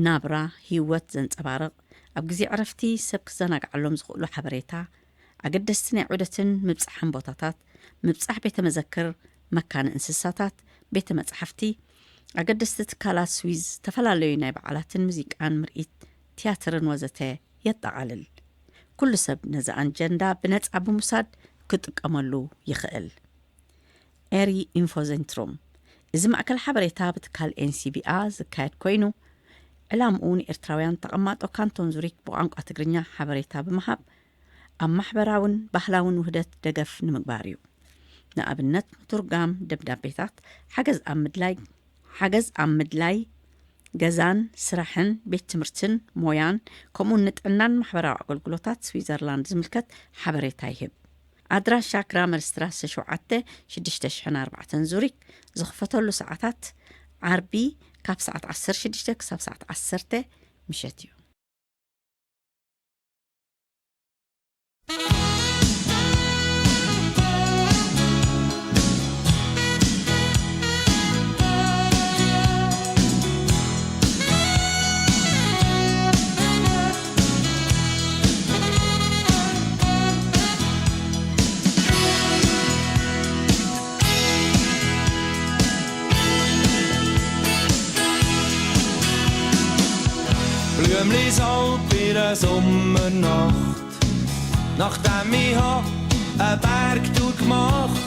ናብራ ህይወት ዘንጸባርቕ፣ ኣብ ግዜ ዕረፍቲ ሰብ ክዘናግዓሎም ዝኽእሉ ሓበሬታ፣ ኣገደስቲ ናይ ዑደትን ምብጻሕን ቦታታት፣ ምብጻሕ ቤተ መዘክር፣ መካነ እንስሳታት፣ ቤተ መጻሕፍቲ፣ ኣገደስቲ ትካላት ስዊዝ፣ ዝተፈላለዩ ናይ በዓላትን ሙዚቃን ምርኢት፣ ቲያትርን ወዘተ የጠቓልል። ኩሉ ሰብ ነዚ ኣጀንዳ ብነጻ ብምውሳድ ክጥቀመሉ ይኽእል። ኤሪ ኢንፎ ዜንትሩም። እዚ ማእከል ሓበሬታ ብትካል ኤን ሲ ቢ ኣ ዝካየድ ኮይኑ፣ ዕላምኡ ንኤርትራውያን ተቐማጦ ካንቶን ዙሪክ ብቋንቋ ትግርኛ ሓበሬታ ብምሃብ፣ ኣብ ማሕበራውን ባህላውን ውህደት ደገፍ ንምግባር እዩ። ንኣብነት፣ ምትርጓም ደብዳቤታት፣ ሓገዝ ኣብ ምድላይ፣ ሓገዝ ኣብ ምድላይ ገዛን ስራሕን፣ ቤት ትምህርትን ሞያን፣ ከምኡውን ንጥዕናን ማሕበራዊ ኣገልግሎታት ስዊዘርላንድ ዝምልከት ሓበሬታ ይህብ። ኣድራሻ ክራመር ስትራሰ ሸውዓተ፣ ሽዱሽተ ሽሕን ኣርባዕተን ዙሪክ። ዝኽፈተሉ ሰዓታት፣ ዓርቢ ካብ ሰዓት ዓሰርተ ሽዱሽተ ክሳብ ሰዓት ዓሰርተ ምሸት እዩ። Blümli Salb in der Sommernacht. Nachdem ich hab eine Bergtour gemacht,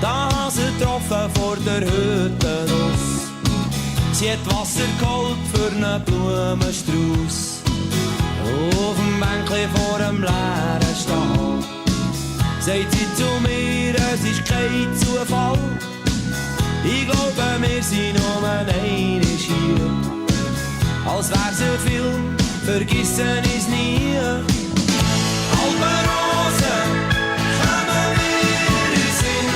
da hab sie getroffen vor der Hütte aus. Sie hat Wasser geholt für einen Blumenstrauß. Auf dem Bänkli vor dem leeren Stall sagt sie zu mir, es ist kein Zufall. Ich glaube, wir sind nur einmal hier. Als wär es ein Film, vergessen ist nie. Alpenrosen, kommen wir in den Sinn.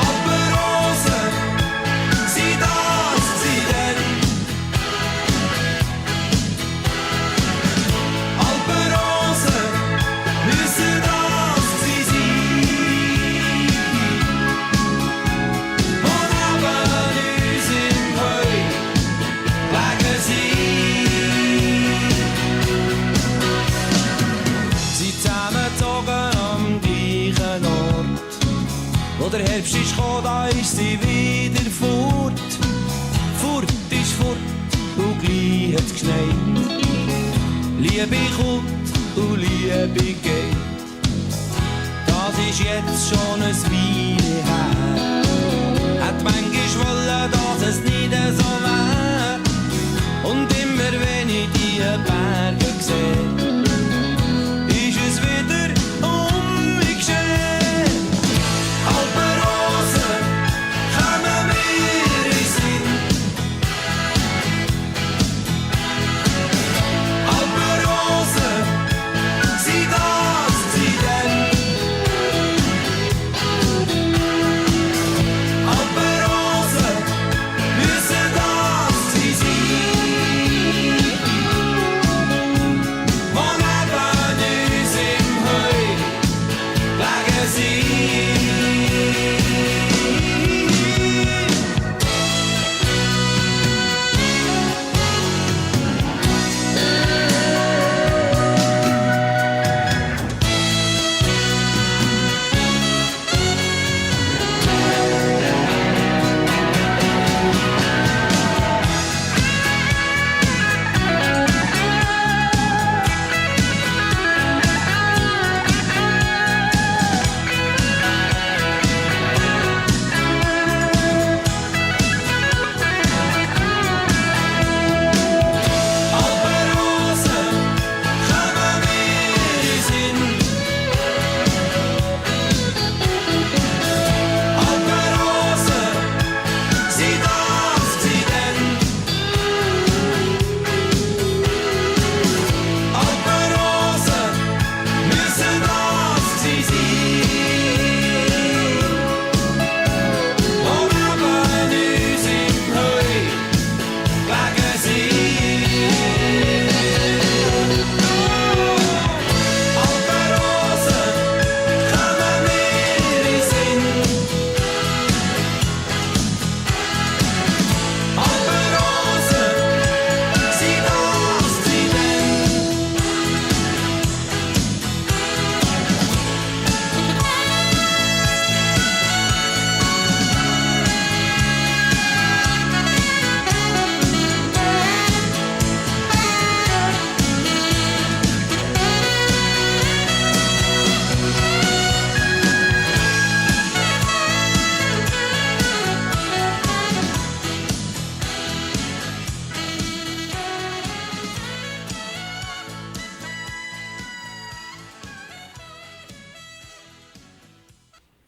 Alpenrosen, sind das sie denn? Alpenrosen müssen das sie sein. Und neben uns im Heu legen sie. Sie zusammengezogen am gleichen Ort. Wo der Herbst ist gekommen, da ist sie wieder fort. Fort ist fort und gleich hat's geschneit. Liebe kommt und Liebe geht. Das ist jetzt schon ein Weile her. Hat manchmal wollen, dass es nicht so wär. Und immer wenn ich die Berge sehe, ist es wieder um mich geschehen. Alpenrosen kommen mir in den Sinn. Alpenrosen sind das, sie denn. Alpenrosen müssen das sie sein, wo neben uns im Heu gelegen sind.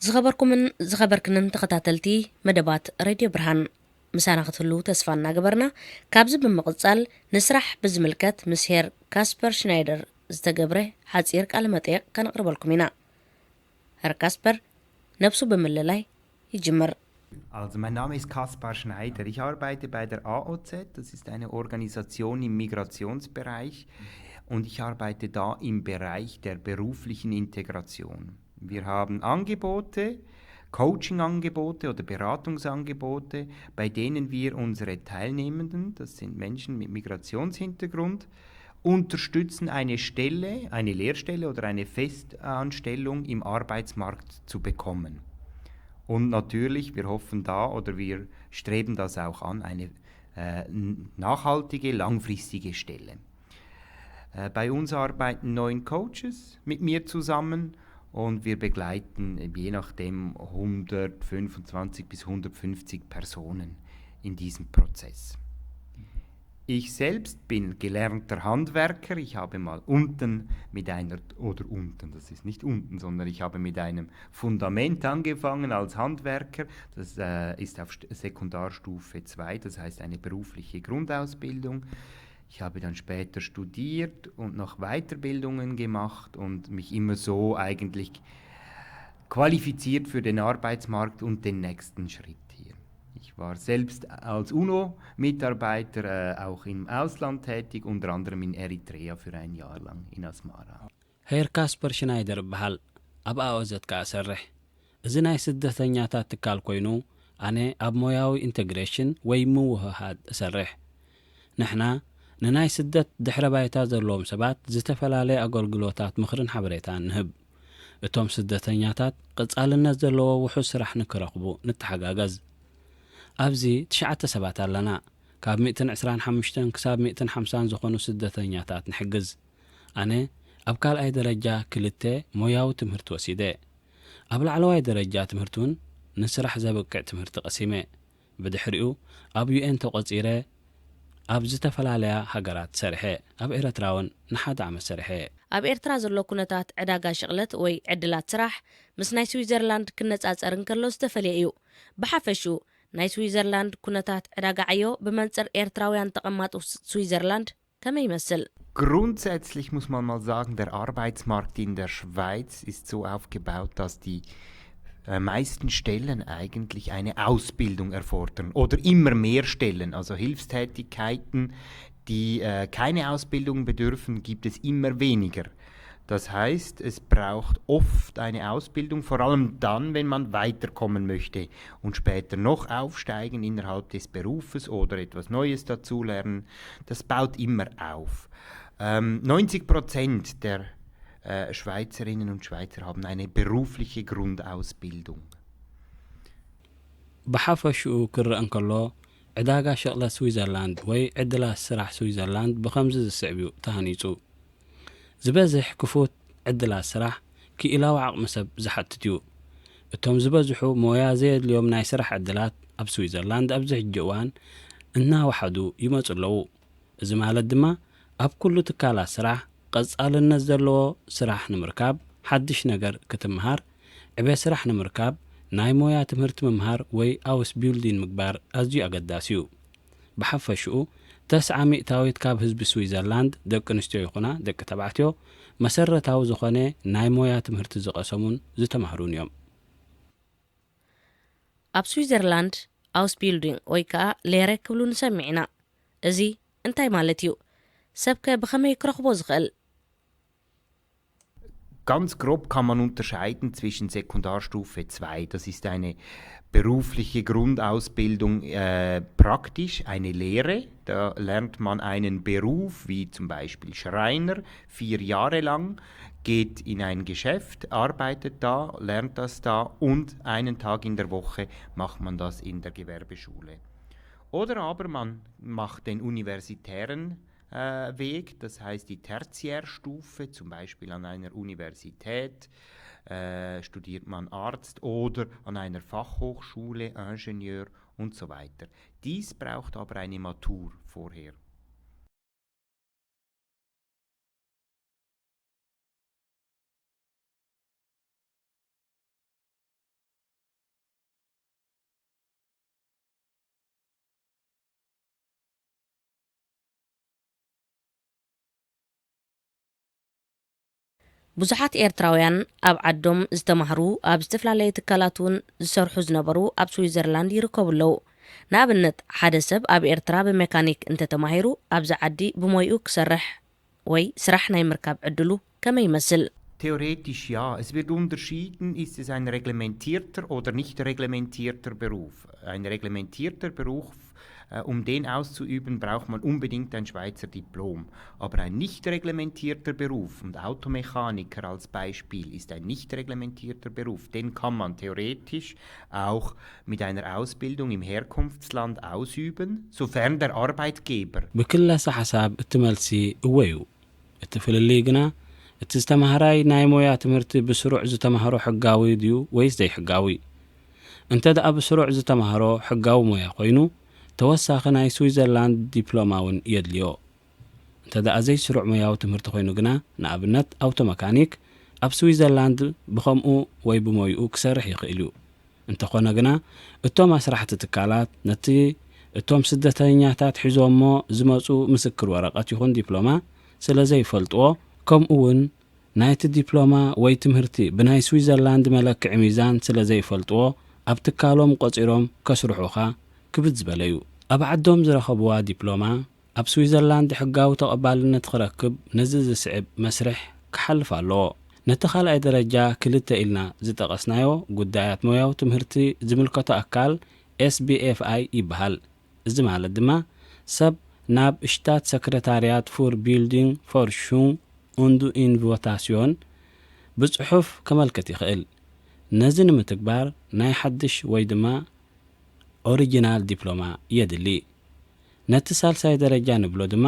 ዝኸበርኩምን ዝኸበርክንን ተኸታተልቲ መደባት ሬድዮ ብርሃን፣ ምሳና ክትህልዉ ተስፋ እናገበርና፣ ካብዚ ብምቕጻል ንስራሕ ብዝምልከት ምስ ሄር ካስፐር ሽናይደር ዝተገብረ ሓጺር ቃለ መጠይቕ ከነቕርበልኩም ኢና። ሄር ካስፐር ነብሱ ብምልላይ ይጅምር። Also mein Name ist Kaspar Schneider. Ich arbeite bei der A O Z, das ist eine Organisation im Migrationsbereich, und ich arbeite da im Bereich der beruflichen Integration. Wir haben Angebote, Coaching-Angebote oder Beratungsangebote, bei denen wir unsere Teilnehmenden, das sind Menschen mit Migrationshintergrund, unterstützen, eine Stelle, eine Lehrstelle oder eine Festanstellung im Arbeitsmarkt zu bekommen. Und natürlich, wir hoffen da oder wir streben das auch an, eine äh, n- nachhaltige, langfristige Stelle. Äh, bei uns arbeiten neun Coaches mit mir zusammen und wir begleiten je nachdem hundertfünfundzwanzig bis hundertfünfzig Personen in diesem Prozess. Ich selbst bin gelernter Handwerker. Ich habe mal unten mit einer, oder unten, das ist nicht unten, sondern ich habe mit einem Fundament angefangen als Handwerker. Das äh, ist auf St- Sekundarstufe zwei, das heißt eine berufliche Grundausbildung. Ich habe dann später studiert und noch Weiterbildungen gemacht und mich immer so eigentlich qualifiziert für den Arbeitsmarkt und den nächsten Schritt hier. Ich war selbst als UNO-Mitarbeiter äh, auch im Ausland tätig, unter anderem in Eritrea für ein Jahr lang, in Asmara. ሄር ካስፐር ሽናይደር እበሃል። ኣብ ኣኦዘት ከኣ እሰርሕ። እዚ ናይ ስደተኛታት ትካል ኮይኑ፣ ኣነ ኣብ ሞያዊ ኢንተግሬሽን ወይ ምውህሃድ እሰርሕ። ንሕና ንናይ ስደት ድሕረ ባይታ ዘለዎም ሰባት ዝተፈላለየ ኣገልግሎታት ምኽርን ሓበሬታን ንህብ። እቶም ስደተኛታት ቀጻልነት ዘለዎ ውሑስ ስራሕ ንክረኽቡ ንተሓጋገዝ። ኣብዚ ትሽዓተ ሰባት ኣለና። ካብ ሚእትን ዕስራን ሓሙሽተን ክሳብ ሚእትን ሓምሳን ዝኾኑ ስደተኛታት ንሕግዝ። ኣነ ኣብ ካልኣይ ደረጃ ክልተ ሞያዊ ትምህርቲ ወሲደ። ኣብ ላዕለዋይ ደረጃ ትምህርቲ እውን ንስራሕ ዘብቅዕ ትምህርቲ ቀሲመ። ብድሕሪኡ ኣብ ዩ ኤን ተቖጺረ ኣብ ዝተፈላለያ ሃገራት ሰሪሐ። ኣብ ኤረትራ እውን ንሓደ ዓመት ሰሪሐ። ኣብ ኤርትራ ዘሎ ኩነታት ዕዳጋ ሽቕለት ወይ ዕድላት ስራሕ ምስ ናይ ስዊዘርላንድ ክነጻጸር እንከሎ ዝተፈልየ እዩ። ብሓፈሽኡ ናይ ስዊዘርላንድ ኩነታት ዕዳጋ ዕዮ ብመንጽር ኤርትራውያን ተቐማጡ ስ-፣ ስዊዘርላንድ ከመይ ይመስል? Grundsätzlich muss man mal sagen, der Arbeitsmarkt in der Schweiz ist so aufgebaut, dass die, äh, meisten Stellen eigentlich eine Ausbildung erfordern oder immer mehr Stellen, also Hilfstätigkeiten, die, äh, keine Ausbildung bedürfen, gibt es immer weniger. Das heißt, es braucht oft eine Ausbildung, vor allem dann, wenn man weiterkommen möchte und später noch aufsteigen innerhalb des Berufes oder etwas Neues dazulernen. Das baut immer auf. Ähm, neunzig Prozent der, äh, Schweizerinnen und Schweizer haben eine berufliche Grundausbildung. ብሓፈሽኡ ክረአ እንከሎ፣ ዕዳጋ ሸቕለት ስዊዘርላንድ ወይ ዕድላት ስራሕ ስዊዘርላንድ ብኸምዚ ዝስዕብ እዩ ተሃኒጹ። ዝበዝሕ ክፉት ዕድላት ስራሕ ክኢላዊ ዓቕሚ ሰብ ዝሓትት እዩ። እቶም ዝበዝሑ ሞያ ዘየድልዮም ናይ ስራሕ ዕድላት ኣብ ስዊዘርላንድ ኣብዚ ሕጂ እዋን እናወሓዱ ይመጹ ኣለዉ። እዚ ማለት ድማ ኣብ ኩሉ ትካላት ስራሕ ቀጻልነት ዘለዎ ስራሕ ንምርካብ፣ ሓድሽ ነገር ክትምሃር፣ ዕቤት ስራሕ ንምርካብ ናይ ሞያ ትምህርቲ ምምሃር ወይ ኣውስቢልዲን ምግባር ኣዝዩ ኣገዳሲ እዩ። ብሓፈሽኡ፣ ተስዓ ሚእታዊት ካብ ህዝቢ ስዊዘርላንድ፣ ደቂ ኣንስትዮ ይኹና ደቂ ተባዕትዮ፣ መሰረታዊ ዝኾነ ናይ ሞያ ትምህርቲ ዝቐሰሙን ዝተማህሩን እዮም። ኣብ ስዊዘርላንድ ኣውስቢልዲንግ ወይ ከኣ ሌረ ክብሉ ንሰምዕ ኢና። እዚ እንታይ ማለት እዩ? ሰብከ ብኸመይ ክረኽቦ ዝኽእል? Ganz grob kann man unterscheiden zwischen Sekundarstufe zwei, das ist eine berufliche Grundausbildung, äh, praktisch, eine Lehre. Da lernt man einen Beruf, wie zum Beispiel Schreiner, vier Jahre lang, geht in ein Geschäft, arbeitet da, lernt das da und einen Tag in der Woche macht man das in der Gewerbeschule. Oder aber man macht den universitären, äh, Weg, das heißt die Tertiärstufe, zum Beispiel an einer Universität, äh, studiert man Arzt oder an einer Fachhochschule, Ingenieur und so weiter. Dies braucht aber eine Matur vorher. ብዙሓት ኤርትራውያን ኣብ ዓዶም ዝተማህሩ፣ ኣብ ዝተፈላለየ ትካላት እውን ዝሰርሑ ዝነበሩ ኣብ ስዊዘርላንድ ይርከቡ ኣለዉ። ንኣብነት፣ ሓደ ሰብ ኣብ ኤርትራ ብሜካኒክ እንተተማሂሩ፣ ኣብዚ ዓዲ ብሞይኡ ክሰርሕ ወይ ስራሕ ናይ ምርካብ ዕድሉ ከመይ ይመስል? Theoretisch ja. Es wird unterschieden, ist es ein reglementierter oder nicht reglementierter Beruf. Ein reglementierter Beruf, äh, um den auszuüben, braucht man unbedingt ein Schweizer Diplom. Aber ein nicht reglementierter Beruf, und Automechaniker als Beispiel ist ein nicht reglementierter Beruf, den kann man theoretisch auch mit einer Ausbildung im Herkunftsland ausüben, sofern der Arbeitgeber ብክለሳ ሓሳብ እቲ መልሲ እወ እዩ። እቲ ፍልልይ ግና፣ እቲ ዝተማሃራይ ናይ ሞያ ትምህርቲ ብስሩዕ ዝተማህሮ ሕጋዊ ድዩ ወይስ ዘይሕጋዊ? እንተ ደኣ ብስሩዕ ዝተማህሮ ሕጋዊ ሞያ ኮይኑ፣ ተወሳኺ ናይ ስዊዘርላንድ ዲፕሎማ እውን የድልዮ። እንተ ደኣ ዘይስሩዕ ሞያዊ ትምህርቲ ኮይኑ ግና፣ ንኣብነት ኣውቶ መካኒክ፣ ኣብ ስዊዘርላንድ ብኸምኡ ወይ ብሞይኡ ክሰርሕ ይኽእል እዩ። እንተኾነ ግና፣ እቶም ኣስራሕቲ ትካላት ነቲ እቶም ስደተኛታት ሒዞሞ ዝመጹ ምስክር ወረቐት ይኹን ዲፕሎማ ስለ ዘይፈልጥዎ፣ ከምኡ እውን ናይቲ ዲፕሎማ ወይ ትምህርቲ ብናይ ስዊዘርላንድ መለክዒ ሚዛን ስለ ዘይፈልጥዎ፣ ኣብ ትካሎም ቆጺሮም ከስርሑኻ ክብድ ዝበለ እዩ። ኣብ ዓዶም ዝረኸብዋ ዲፕሎማ ኣብ ስዊዘርላንድ ሕጋዊ ተቐባልነት ክረክብ ነዚ ዝስዕብ መስርሕ ክሓልፍ ኣለዎ። ነቲ ካልኣይ ደረጃ ክልተ ኢልና ዝጠቐስናዮ ጉዳያት ሞያዊ ትምህርቲ ዝምልከቶ ኣካል ኤስ ቢ ኤፍ ኣይ ይበሃል። እዚ ማለት ድማ ሰብ ናብ Staatssekretariat für Bildung, Forschung und Innovation ብጽሑፍ ከመልክት ይኽእል። ነዚ ንምትግባር ናይ ሓድሽ ወይ ድማ ኦሪጂናል ዲፕሎማ የድሊ። ነቲ ሳልሳይ ደረጃ ንብሎ ድማ፣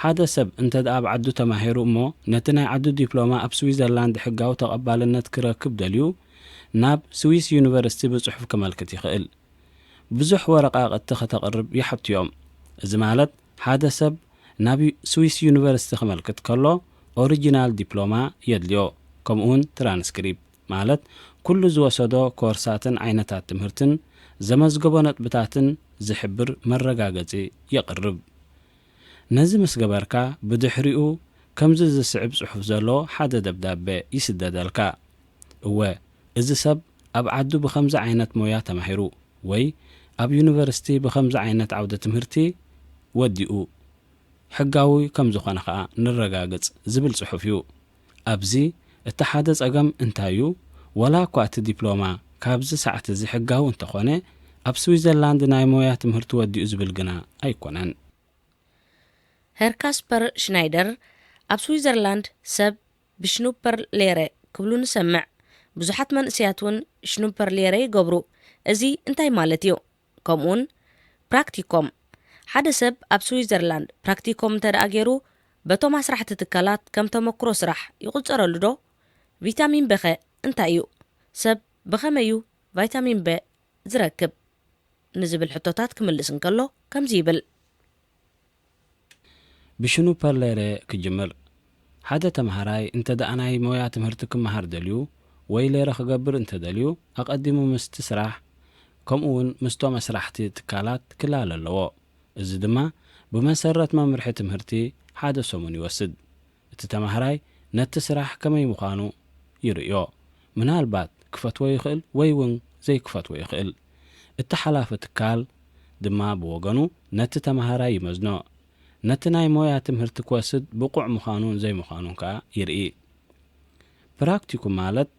ሓደ ሰብ እንተ ደኣ ኣብ ዓዱ ተማሂሩ እሞ ነቲ ናይ ዓዱ ዲፕሎማ ኣብ ስዊዘርላንድ ሕጋዊ ተቐባልነት ክረክብ ደልዩ፣ ናብ ስዊስ ዩኒቨርሲቲ ብጽሑፍ ከመልክት ይኽእል። ብዙሕ ወረቓቕቲ ከተቕርብ ይሓቱ እዮም። እዚ ማለት ሓደ ሰብ ናብ ዩ-፣ ስዊስ ዩኒቨርሲቲ ክመልክት ከሎ ኦሪጂናል ዲፕሎማ የድልዮ፣ ከምኡውን ትራንስክሪፕት ማለት ኩሉ ዝወሰዶ ኮርሳትን ዓይነታት ትምህርትን ዘመዝገቦ ነጥብታትን ዝሕብር መረጋገጺ የቕርብ። ነዚ ምስ ገበርካ ብድሕሪኡ ከምዚ ዝስዕብ ጽሑፍ ዘሎ ሓደ ደብዳቤ ይስደደልካ። እወ፣ እዚ ሰብ ኣብ ዓዱ ብኸምዚ ዓይነት ሞያ ተማሂሩ ወይ ኣብ ዩኒቨርሲቲ ብኸምዚ ዓይነት ዓውደ ትምህርቲ ወዲኡ ሕጋዊ ከም ዝኾነ ኸኣ ንረጋግጽ ዝብል ጽሑፍ እዩ። ኣብዚ እቲ ሓደ ጸገም እንታይ እዩ? ወላ እኳ እቲ ዲፕሎማ ካብዚ ሰዓት እዚ ሕጋዊ እንተኾነ፣ ኣብ ስዊዘርላንድ ናይ ሞያ ትምህርቲ ወዲኡ ዝብል ግና ኣይኮነን። ሄር ካስፐር ሽናይደር ኣብ ስዊዘርላንድ ሰብ ብሽኑፐር ሌረ ክብሉ ንሰምዕ። ብዙሓት መንእሰያት እውን ሽኑፐር ሌረ ይገብሩ። እዚ እንታይ ማለት እዩ? ከምኡውን ፕራክቲኮም። ሓደ ሰብ ኣብ ስዊዘርላንድ ፕራክቲኮም እንተ ደኣ ገይሩ፣ በቶም ኣስራሕቲ ትካላት ከም ተመክሮ ስራሕ ይቑጸረሉ ዶ? ቪታሚን በኸ እንታይ እዩ? ሰብ ብኸመይ እዩ ቫይታሚን በ ዝረክብ? ንዝብል ሕቶታት ክምልስ እንከሎ ከምዚ ይብል። ብሽኑፐር ሌረ ክጅምር። ሓደ ተምሃራይ እንተ ደኣ ናይ ሞያ ትምህርቲ ክመሃር ደልዩ ወይ ሌረ ክገብር እንተ ደልዩ፣ ኣቐዲሙ ምስቲ ስራሕ ከምኡ እውን ምስቶም ኣስራሕቲ ትካላት ክላለ ኣለዎ። እዚ ድማ ብመሰረት መምርሒ ትምህርቲ ሓደ ሰሙን ይወስድ። እቲ ተምሃራይ ነቲ ስራሕ ከመይ ምዃኑ ይርእዮ። ምናልባት ክፈትዎ ይኽእል ወይ እውን ዘይክፈትዎ ይኽእል። እቲ ሓላፊ ትካል ድማ ብወገኑ ነቲ ተምሃራይ ይመዝኖ። ነቲ ናይ ሞያ ትምህርቲ ክወስድ ብቑዕ ምዃኑን ዘይምዃኑን ከኣ ይርኢ። ፕራክቲኩም ማለት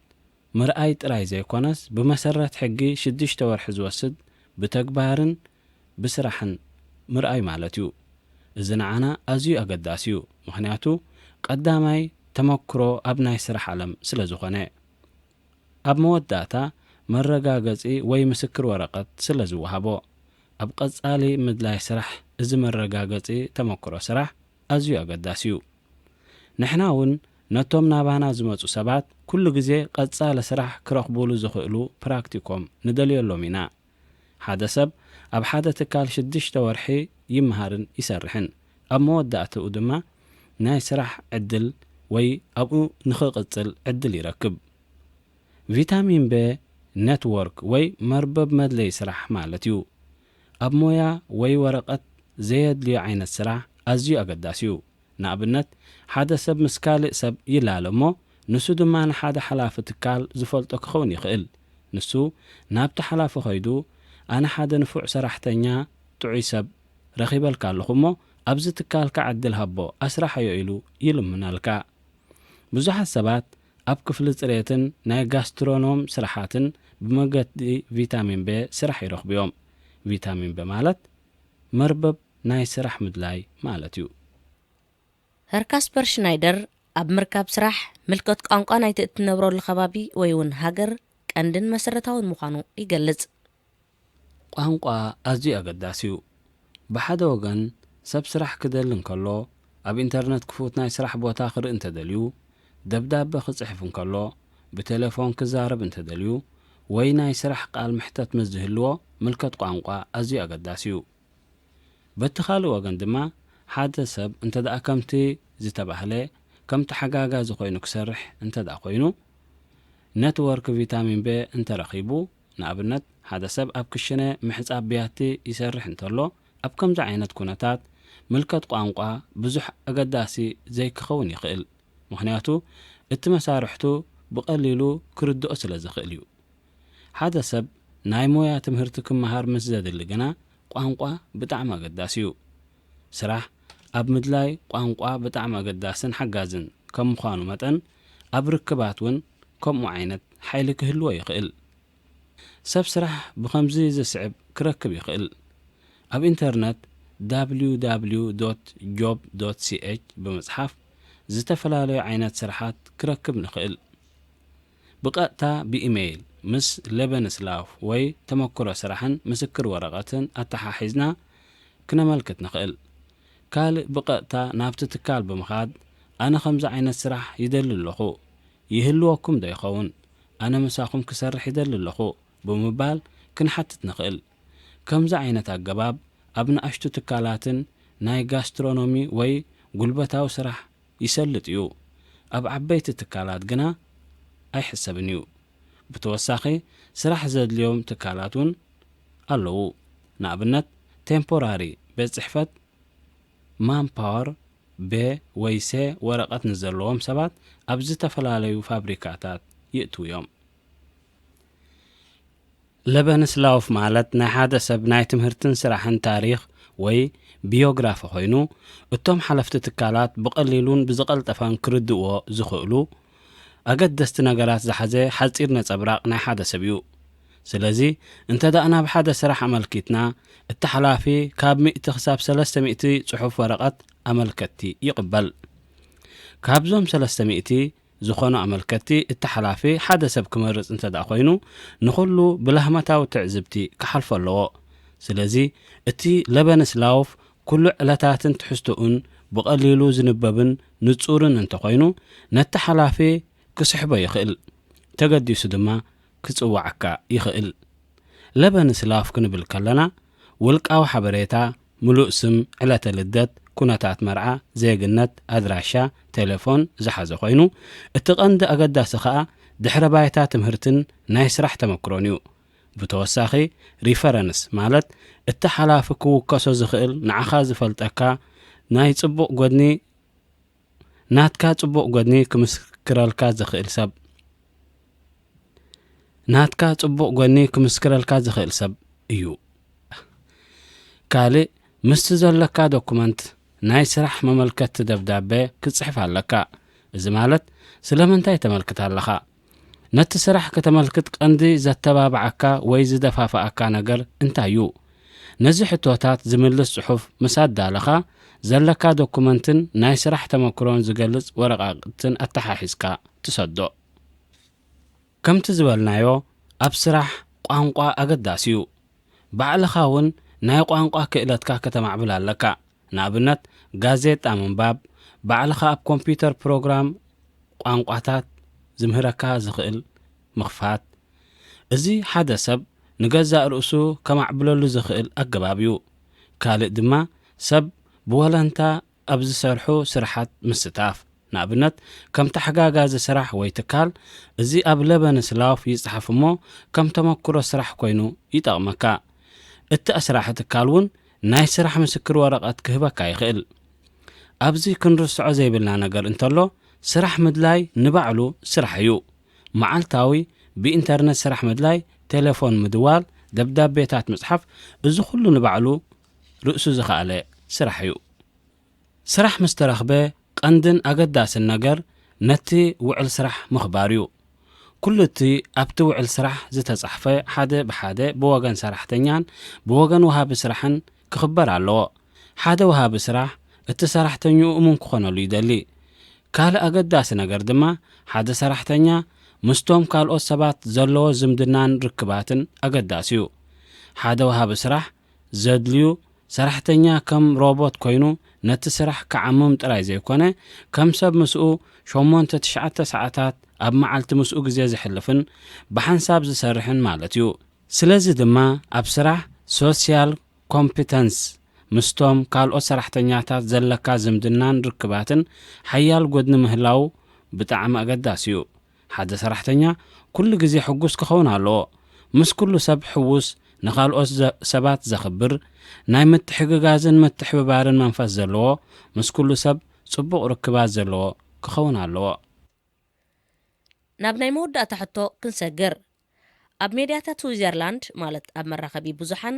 ምርኣይ ጥራይ ዘይኮነስ ብመሰረት ሕጊ ሽዱሽተ ወርሒ ዝወስድ ብተግባርን ብስራሕን ምርኣይ ማለት እዩ። እዚ ንዓና ኣዝዩ ኣገዳሲ እዩ፣ ምኽንያቱ ቀዳማይ ተመክሮ ኣብ ናይ ስራሕ ዓለም ስለ ዝኾነ። ኣብ መወዳእታ መረጋገጺ ወይ ምስክር ወረቐት ስለ ዝወሃቦ፣ ኣብ ቀጻሊ ምድላይ ስራሕ እዚ መረጋገጺ ተመክሮ ስራሕ ኣዝዩ ኣገዳሲ እዩ። ንሕና እውን ነቶም ናባና ዝመጹ ሰባት ኩሉ ግዜ ቀጻሊ ስራሕ ክረኽቡሉ ዝኽእሉ ፕራክቲኮም ንደልየሎም ኢና። ሓደ ሰብ ኣብ ሓደ ትካል ሽዱሽተ ወርሒ ይመሃርን ይሰርሕን፣ ኣብ መወዳእትኡ ድማ ናይ ስራሕ ዕድል ወይ ኣብኡ ንኽቕጽል ዕድል ይረክብ። ቪታሚን በ ኔትወርክ ወይ መርበብ መድለይ ስራሕ ማለት እዩ። ኣብ ሞያ ወይ ወረቐት ዘየድልዮ ዓይነት ስራሕ ኣዝዩ ኣገዳሲ እዩ። ንኣብነት፣ ሓደ ሰብ ምስ ካልእ ሰብ ይላለ እሞ፣ ንሱ ድማ ንሓደ ሓላፊ ትካል ዝፈልጦ ክኸውን ይኽእል። ንሱ ናብቲ ሓላፊ ከይዱ፣ ኣነ ሓደ ንፉዕ ሰራሕተኛ፣ ጥዑይ ሰብ ረኺበልካ ኣለኹ እሞ፣ ኣብዚ ትካልካ ዕድል ሃቦ፣ ኣስርሓዮ ኢሉ ይልምነልካ። ብዙሓት ሰባት ኣብ ክፍሊ ጽሬትን ናይ ጋስትሮኖም ስራሓትን ብመገዲ ቪታሚን በ ስራሕ ይረኽቡ እዮም። ቪታሚን በ ማለት መርበብ ናይ ስራሕ ምድላይ ማለት እዩ። ሄር ካስፐር ሽናይደር ኣብ ምርካብ ስራሕ ምልከት ቋንቋ ናይቲ እትነብረሉ ከባቢ ወይ እውን ሃገር ቀንድን መሰረታውን ምዃኑ ይገልጽ። ቋንቋ ኣዝዩ ኣገዳሲ እዩ። ብሓደ ወገን ሰብ ስራሕ ክደሊ እንከሎ፣ ኣብ ኢንተርነት ክፉት ናይ ስራሕ ቦታ ክርኢ እንተደልዩ፣ ደብዳበ ክጽሕፍ እንከሎ፣ ብቴሌፎን ክዛረብ እንተደልዩ፣ ወይ ናይ ስራሕ ቃል ምሕተት ምስ ዝህልዎ፣ ምልከት ቋንቋ ኣዝዩ ኣገዳሲ እዩ። በቲ ካልእ ወገን ድማ፣ ሓደ ሰብ እንተ ደኣ ከምቲ ዝተባህለ ከም ተሓጋጋዚ ኮይኑ ክሰርሕ እንተ ደኣ ኮይኑ፣ ኔትወርክ ቪታሚን ቤ እንተረኺቡ፣ ንኣብነት ሓደ ሰብ ኣብ ክሽነ ምሕጻብ ብያቲ ይሰርሕ እንተሎ፣ ኣብ ከምዚ ዓይነት ኩነታት ምልከት ቋንቋ ብዙሕ ኣገዳሲ ዘይክኸውን ይኽእል። ምኽንያቱ እቲ መሳርሕቱ ብቐሊሉ ክርድኦ ስለ ዝኽእል እዩ። ሓደ ሰብ ናይ ሞያ ትምህርቲ ክመሃር ምስ ዘድሊ ግና ቋንቋ ብጣዕሚ ኣገዳሲ እዩ። ስራሕ ኣብ ምድላይ ቋንቋ ብጣዕሚ ኣገዳስን ሓጋዝን ከም ምዃኑ መጠን ኣብ ርክባት እውን ከምኡ ዓይነት ሓይሊ ክህልዎ ይኽእል። ሰብ ስራሕ ብኸምዚ ዝስዕብ ክረክብ ይኽእል። ኣብ ኢንተርነት www.job.ch ብምጽሓፍ ዝተፈላለዩ ዓይነት ስራሓት ክረክብ ንኽእል። ብቐጥታ ብኢሜይል ምስ ሌበንስላፍ ወይ ተመክሮ ስራሕን ምስክር ወረቐትን ኣተሓሒዝና ክነመልክት ንኽእል። ካልእ ብቐጥታ ናብቲ ትካል ብምኻድ ኣነ ከምዚ ዓይነት ስራሕ ይደሊ ኣለኹ፣ ይህልወኩም ዶ ይኸውን? ኣነ ምሳኹም ክሰርሕ ይደሊ ኣለኹ ብምባል ክንሓትት ንኽእል። ከምዚ ዓይነት ኣገባብ ኣብ ንኣሽቱ ትካላትን ናይ ጋስትሮኖሚ ወይ ጉልበታዊ ስራሕ ይሰልጥ እዩ። ኣብ ዓበይቲ ትካላት ግና ኣይሕሰብን እዩ። ብተወሳኺ፣ ስራሕ ዘድልዮም ትካላት እውን ኣለዉ። ንኣብነት፣ ቴምፖራሪ ቤት ጽሕፈት ማንፓወር፣ ቤ ወይ ሴ ወረቐት ንዘለዎም ሰባት ኣብ ዝተፈላለዩ ፋብሪካታት ይእትዉ እዮም። ለበንስላውፍ ማለት ናይ ሓደ ሰብ ናይ ትምህርትን ስራሕን ታሪኽ ወይ ቢዮግራፊ ኮይኑ፣ እቶም ሓለፍቲ ትካላት ብቐሊሉን ብዝቐልጠፈን ክርድእዎ ዝኽእሉ ኣገደስቲ ነገራት ዝሓዘ ሓጺር ነጸብራቕ ናይ ሓደ ሰብ እዩ። ስለዚ፣ እንተ ደኣ ናብ ሓደ ስራሕ ኣመልኪትና፣ እቲ ሓላፊ ካብ ሚእቲ ክሳብ ሰለስተ ሚእቲ ጽሑፍ ወረቐት ኣመልከትቲ ይቕበል። ካብዞም ሰለስተ ሚእቲ ዝኾኑ ኣመልከትቲ፣ እቲ ሓላፊ ሓደ ሰብ ክመርጽ እንተ ደኣ ኮይኑ፣ ንኹሉ ብላህመታዊ ትዕዝብቲ ክሓልፎ ኣለዎ። ስለዚ፣ እቲ ለበንስላውፍ ኩሉ ዕለታትን ትሕዝቶኡን ብቐሊሉ ዝንበብን ንጹርን እንተኾይኑ፣ ነቲ ሓላፊ ክስሕቦ ይኽእል። ተገዲሱ ድማ ክጽውዓካ ይኽእል። ለበንስላውፍ ክንብል ከለና፣ ውልቃዊ ሓበሬታ፣ ምሉእ ስም፣ ዕለተ ልደት፣ ኩነታት መርዓ፣ ዜግነት፣ ኣድራሻ፣ ቴሌፎን ዝሓዘ ኮይኑ፣ እቲ ቀንዲ ኣገዳሲ ከኣ ድሕረ ባይታ ትምህርትን ናይ ስራሕ ተመክሮን እዩ። ብተወሳኺ፣ ሪፈረንስ ማለት እቲ ሓላፊ ክውከሶ ዝኽእል፣ ንዓኻ ዝፈልጠካ፣ ናይ ጽቡቕ ጎድኒ፣ ናትካ ጽቡቕ ጎድኒ ክምስክረልካ ዝኽእል ሰብ፣ ናትካ ጽቡቕ ጎድኒ ክምስክረልካ ዝኽእል ሰብ እዩ። ካልእ፣ ምስቲ ዘለካ ዶኩመንት ናይ ስራሕ መመልከቲ ደብዳቤ ክትጽሕፍ ኣለካ። እዚ ማለት፣ ስለምንታይ ተመልክት ኣለኻ? ነቲ ስራሕ ከተመልክት ቀንዲ ዘተባብዓካ ወይ ዝደፋፍኣካ ነገር እንታይ እዩ? ነዚ ሕቶታት ዝምልስ ጽሑፍ ምስ ኣዳለኻ፣ ዘለካ ዶኩመንትን ናይ ስራሕ ተመክሮን ዝገልጽ ወረቓቕትን ኣተሓሒዝካ ትሰዶ። ከምቲ ዝበልናዮ፣ ኣብ ስራሕ ቋንቋ ኣገዳሲ እዩ። ባዕልኻ እውን ናይ ቋንቋ ክእለትካ ከተማዕብል ኣለካ። ንኣብነት፣ ጋዜጣ ምንባብ፣ ባዕልኻ ኣብ ኮምፒውተር ፕሮግራም ቋንቋታት ዝምህረካ ዝኽእል ምኽፋት። እዚ ሓደ ሰብ ንገዛእ ርእሱ ከማዕብለሉ ዝኽእል ኣገባብ እዩ። ካልእ ድማ፣ ሰብ ብወለንታ ኣብ ዝሰርሑ ስራሓት ምስታፍ። ንኣብነት፣ ከም ተሓጋጋዚ ስራሕ ወይ ትካል፣ እዚ ኣብ ለበንስላውፍ ይጽሓፍ እሞ፣ ከም ተመክሮ ስራሕ ኮይኑ ይጠቕመካ። እቲ ኣስራሒ ትካል እውን ናይ ስራሕ ምስክር ወረቐት ክህበካ ይኽእል። ኣብዚ ክንርስዖ ዘይብልና ነገር እንተሎ፣ ስራሕ ምድላይ ንባዕሉ ስራሕ እዩ። መዓልታዊ ብኢንተርነት ስራሕ ምድላይ፣ ቴሌፎን ምድዋል፣ ደብዳቤታት ምጽሓፍ፣ እዚ ኩሉ ንባዕሉ ርእሱ ዝኸኣለ ስራሕ እዩ። ስራሕ ምስ ተረኽበ፣ ቀንድን ኣገዳስን ነገር ነቲ ውዕል ስራሕ ምኽባር እዩ። ኩሉ እቲ ኣብቲ ውዕል ስራሕ ዝተጻሕፈ ሓደ ብሓደ ብወገን ሰራሕተኛን ብወገን ወሃቢ ስራሕን ክኽበር ኣለዎ። ሓደ ወሃቢ ስራሕ እቲ ሰራሕተኛኡ እሙን ክኾነሉ ይደሊ። ካልእ ኣገዳሲ ነገር ድማ፣ ሓደ ሰራሕተኛ ምስቶም ካልኦት ሰባት ዘለዎ ዝምድናን ርክባትን ኣገዳሲ እዩ። ሓደ ወሃቢ ስራሕ ዘድልዩ ሰራሕተኛ ከም ሮቦት ኮይኑ ነቲ ስራሕ ክዓምም ጥራይ ዘይኮነ፣ ከም ሰብ ምስኡ ሸሞንተ ትሽዓተ ሰዓታት ኣብ መዓልቲ ምስኡ ግዜ ዘሕልፍን ብሓንሳብ ዝሰርሕን ማለት እዩ። ስለዚ ድማ ኣብ ስራሕ ሶስያል ኮምፒተንስ ምስቶም ካልኦት ሰራሕተኛታት ዘለካ ዝምድናን ርክባትን ሓያል ጎድኒ ምህላው ብጣዕሚ ኣገዳሲ እዩ። ሓደ ሰራሕተኛ ኩሉ ግዜ ሕጉስ ክኸውን ኣለዎ። ምስ ኩሉ ሰብ ሕዉስ፣ ንኻልኦት ዘ-፣ ሰባት ዘኽብር፣ ናይ ምትሕግጋዝን ምትሕብባርን መንፈስ ዘለዎ፣ ምስ ኩሉ ሰብ ጽቡቕ ርክባት ዘለዎ ክኸውን ኣለዎ። ናብ ናይ መወዳእታ ሕቶ ክንሰግር። ኣብ ሜድያታት ስዊዘርላንድ፣ ማለት ኣብ መራኸቢ ብዙሓን፣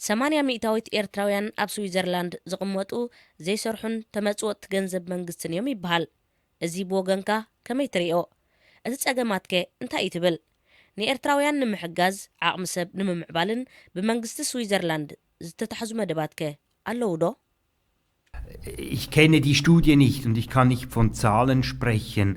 ሰማንያ ሚእታዊት ኤርትራውያን ኣብ ስዊዘርላንድ ዝቕመጡ ዘይሰርሑን ተመጽወጥቲ ገንዘብ መንግስትን እዮም ይበሃል። እዚ ብወገንካ ከመይ ትሪኦ? እቲ ጸገማትከ እንታይ እዩ ትብል? ንኤርትራውያን ንምሕጋዝ፣ ዓቕሚ ሰብ ንምምዕባልን ብመንግስቲ ስዊዘርላንድ ዝተታሕዙ መደባትከ ኣለዉ ዶ? Ich kenne die Studie nicht und ich kann nicht von Zahlen sprechen.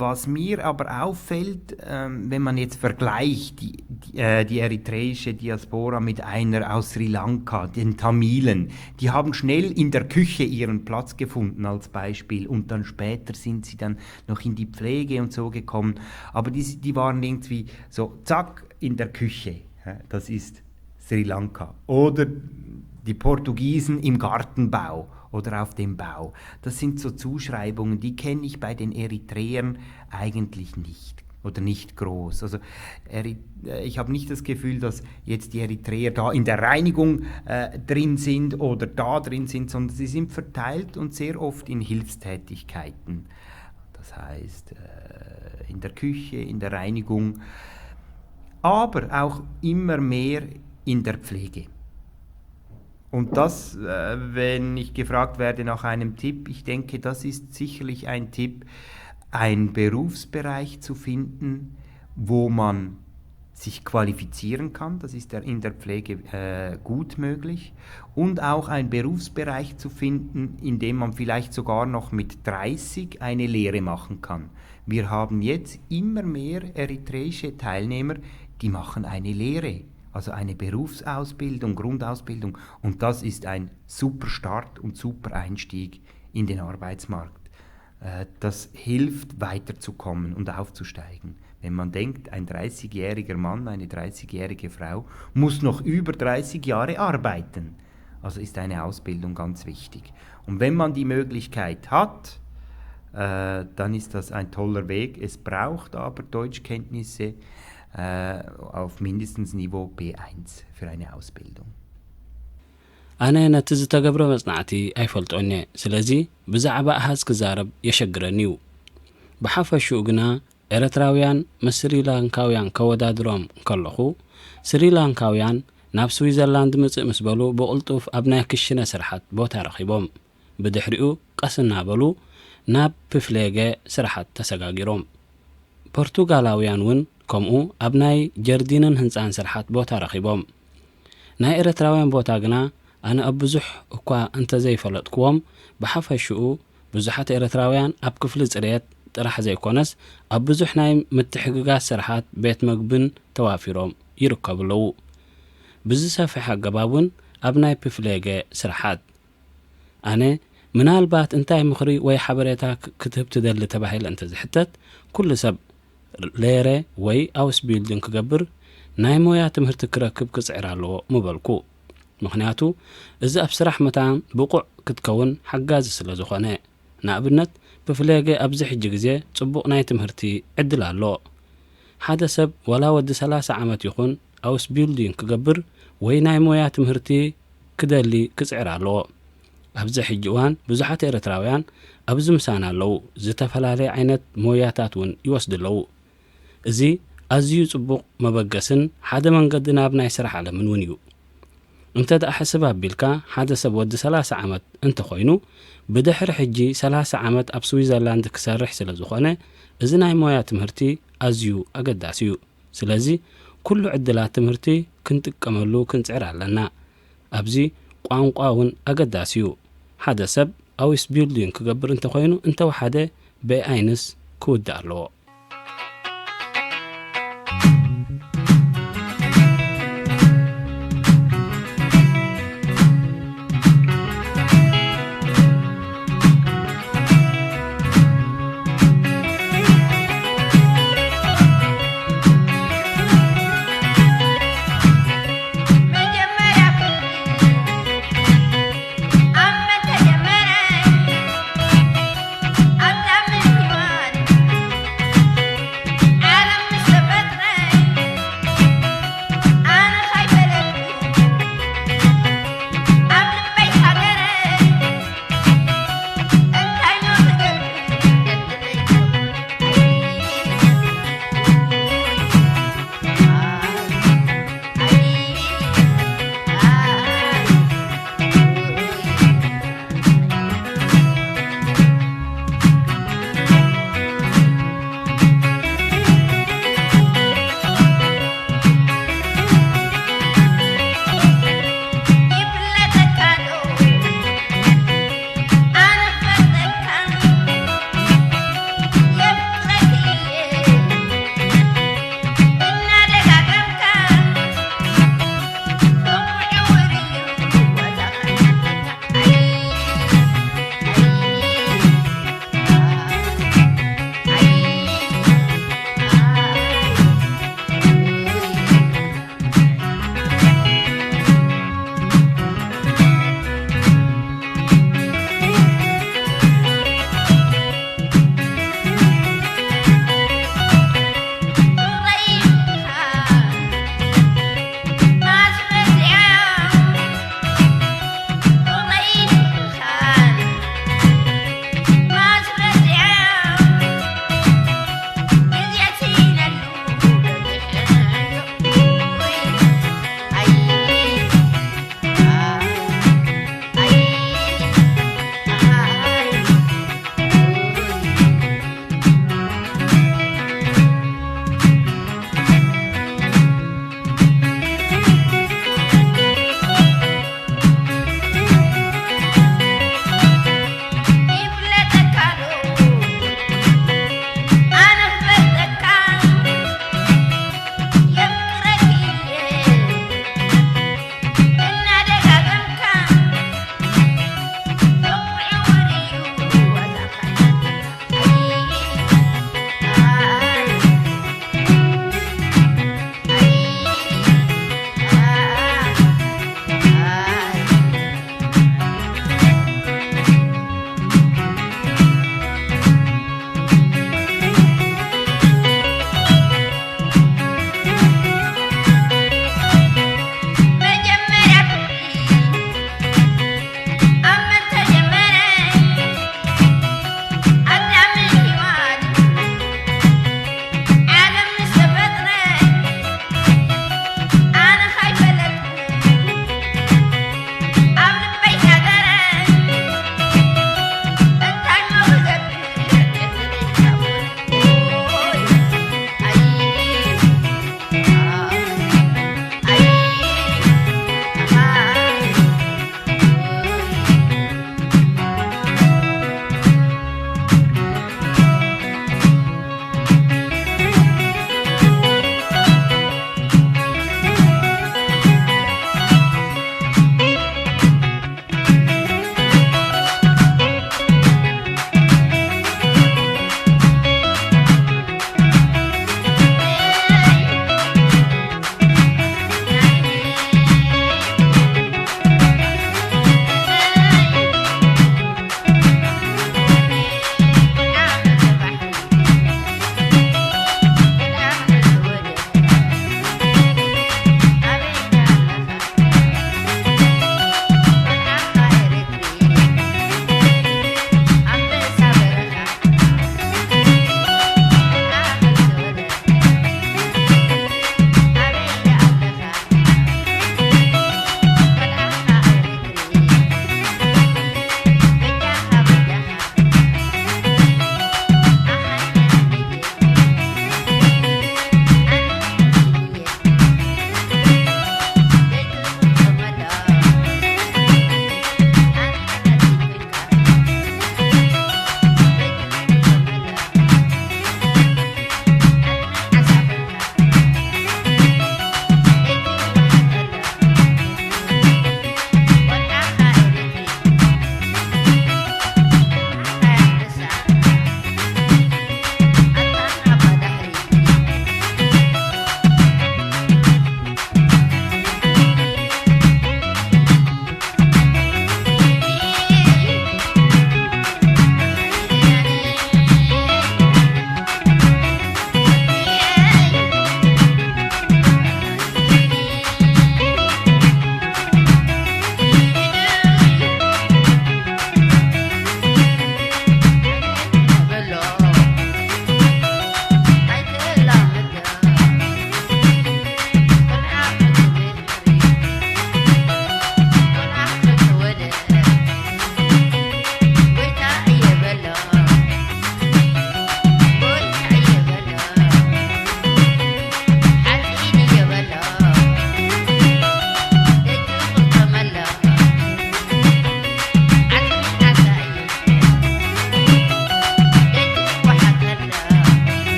Was mir aber auffällt, ähm, wenn man jetzt vergleicht die, die, äh, die eritreische Diaspora mit einer aus Sri Lanka, den Tamilen, die haben schnell in der Küche ihren Platz gefunden als Beispiel und dann später sind sie dann noch in die Pflege und so gekommen. Aber die, die waren irgendwie so, zack, in der Küche. Ja, das ist Sri Lanka oder die Portugiesen im Gartenbau oder auf dem Bau. Das sind so Zuschreibungen, die kenne ich bei den Eritreern eigentlich nicht oder nicht groß. Also Eri äh, ich habe nicht das Gefühl, dass jetzt die Eritreer da in der Reinigung äh, drin sind oder da drin sind, sondern sie sind verteilt und sehr oft in Hilfstätigkeiten. Das heißt, äh, in der Küche, in der Reinigung, aber auch immer mehr in der Pflege. Und das, äh, wenn ich gefragt werde nach einem Tipp, ich denke, das ist sicherlich ein Tipp, einen Berufsbereich zu finden, wo man sich qualifizieren kann, das ist in der Pflege äh, gut möglich, und auch einen Berufsbereich zu finden, in dem man vielleicht sogar noch mit dreißig eine Lehre machen kann. Wir haben jetzt immer mehr eritreische Teilnehmer, die machen eine Lehre, also eine Berufsausbildung, Grundausbildung. Und das ist ein super Start und super Einstieg in den Arbeitsmarkt. Äh, das hilft, weiterzukommen und aufzusteigen. Wenn man denkt, ein dreißigjähriger Mann, eine dreißigjährige Frau muss noch über dreißig Jahre arbeiten, also ist eine Ausbildung ganz wichtig. Und wenn man die Möglichkeit hat, äh, dann ist das ein toller Weg. Es braucht aber Deutschkenntnisse äh, auf mindestens Niveau B eins für eine Ausbildung. ኣነ ነቲ ዝተገብረ መጽናዕቲ ኣይፈልጦን እየ። ስለዚ ብዛዕባ ኣሃዝ ክዛረብ የሸግረኒ እዩ። ብሓፈሽኡ ግና ኤረትራውያን ምስ ስሪላንካውያን ከወዳድሮም ከለኹ፣ ስሪላንካውያን ናብ ስዊዘርላንድ ምጽእ ምስ በሉ ብቕልጡፍ ኣብ ናይ ክሽነ ስርሓት ቦታ ረኺቦም። ብድሕሪኡ ቀስ እናበሉ ናብ ፕፍሌገ ስርሓት ተሰጋጊሮም። ፖርቱጋላውያን እውን ከምኡ ኣብ ናይ ጀርዲንን ህንጻን ስርሓት ቦታ ረኺቦም። ናይ ኤረትራውያን ቦታ ግና ኣነ ኣብ ብዙሕ እኳ እንተዘይፈለጥክዎም፣ ብሓፈሽኡ ብዙሓት ኤረትራውያን ኣብ ክፍሊ ጽሬት ጥራሕ ዘይኮነስ ኣብ ብዙሕ ናይ ምትሕግጋዝ ስርሓት ቤት መግብን ተዋፊሮም ይርከቡ ኣለዉ። ብዝሰፍሐ ኣገባብ እውን ኣብ ናይ ፕፍሌገ ስርሓት ኣነ ምናልባት እንታይ ምኽሪ ወይ ሓበሬታ ክትህብ ትደሊ ተባሂለ እንተዝሕተት፣ ኩሉ ሰብ ሌረ ወይ ኣውስቢልዲንግ ክገብር ናይ ሞያ ትምህርቲ ክረክብ ክጽዕር ኣለዎ ምበልኩ። ምኽንያቱ እዚ ኣብ ስራሕ መታን ብቑዕ ክትከውን ሓጋዚ ስለ ዝኾነ። ንኣብነት ብፍለገ ኣብዚ ሕጂ ግዜ ጽቡቕ ናይ ትምህርቲ ዕድል ኣሎ። ሓደ ሰብ ዋላ ወዲ ሰላሳ ዓመት ይኹን ኣውስቢልዲንግ ክገብር ወይ ናይ ሞያ ትምህርቲ ክደሊ ክጽዕር ኣለዎ። ኣብዚ ሕጂ እዋን ብዙሓት ኤርትራውያን ኣብዚ ምሳና ኣለዉ። ዝተፈላለየ ዓይነት ሞያታት እውን ይወስዱ ኣለዉ። እዚ ኣዝዩ ጽቡቕ መበገስን ሓደ መንገዲ ናብ ናይ ስራሕ ዓለምን እውን እዩ። እንተ ደኣ ሕስብ ኣቢልካ ሓደ ሰብ ወዲ ሰላሳ ዓመት እንተኾይኑ ብድሕሪ ሕጂ ሰላሳ ዓመት ኣብ ስዊዘርላንድ ክሰርሕ ስለ ዝኾነ እዚ ናይ ሞያ ትምህርቲ ኣዝዩ ኣገዳሲ እዩ። ስለዚ ኩሉ ዕድላት ትምህርቲ ክንጥቀመሉ ክንጽዕር ኣለና። ኣብዚ ቋንቋ እውን ኣገዳሲ እዩ። ሓደ ሰብ ኣውስቢልዲንግ ክገብር እንተኾይኑ እንተወሓደ ብኣይንስ ክውዳእ ኣለዎ።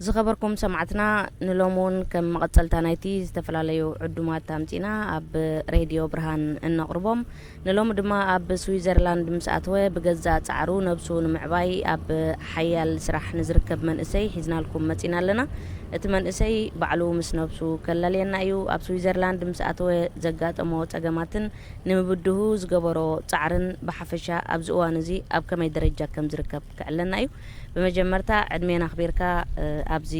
ዝኸበርኩም ሰማዕትና፣ ንሎሚ እውን ከም መቐጸልታ ናይቲ ዝተፈላለዩ ዕዱማት ኣምጺና ኣብ ሬድዮ ብርሃን እነቕርቦም። ንሎሚ ድማ ኣብ ስዊዘርላንድ ምስ ኣተወ ብገዛእ ጻዕሩ ነብሱ ንምዕባይ ኣብ ሓያል ስራሕ ንዝርከብ መንእሰይ ሒዝናልኩም መጺና ኣለና። እቲ መንእሰይ ባዕሉ ምስ ነብሱ ከላልየና እዩ። ኣብ ስዊዘርላንድ ምስ ኣተወ ዘጋጠሞ ጸገማትን ንምብድሁ ዝገበሮ ጻዕርን ብሓፈሻ ኣብዚ እዋን እዚ ኣብ ከመይ ደረጃ ከም ዝርከብ ክዕለና እዩ። ብመጀመርታ ዕድሜና ኣኽቢርካ፣ እ፣ ኣብዚ፣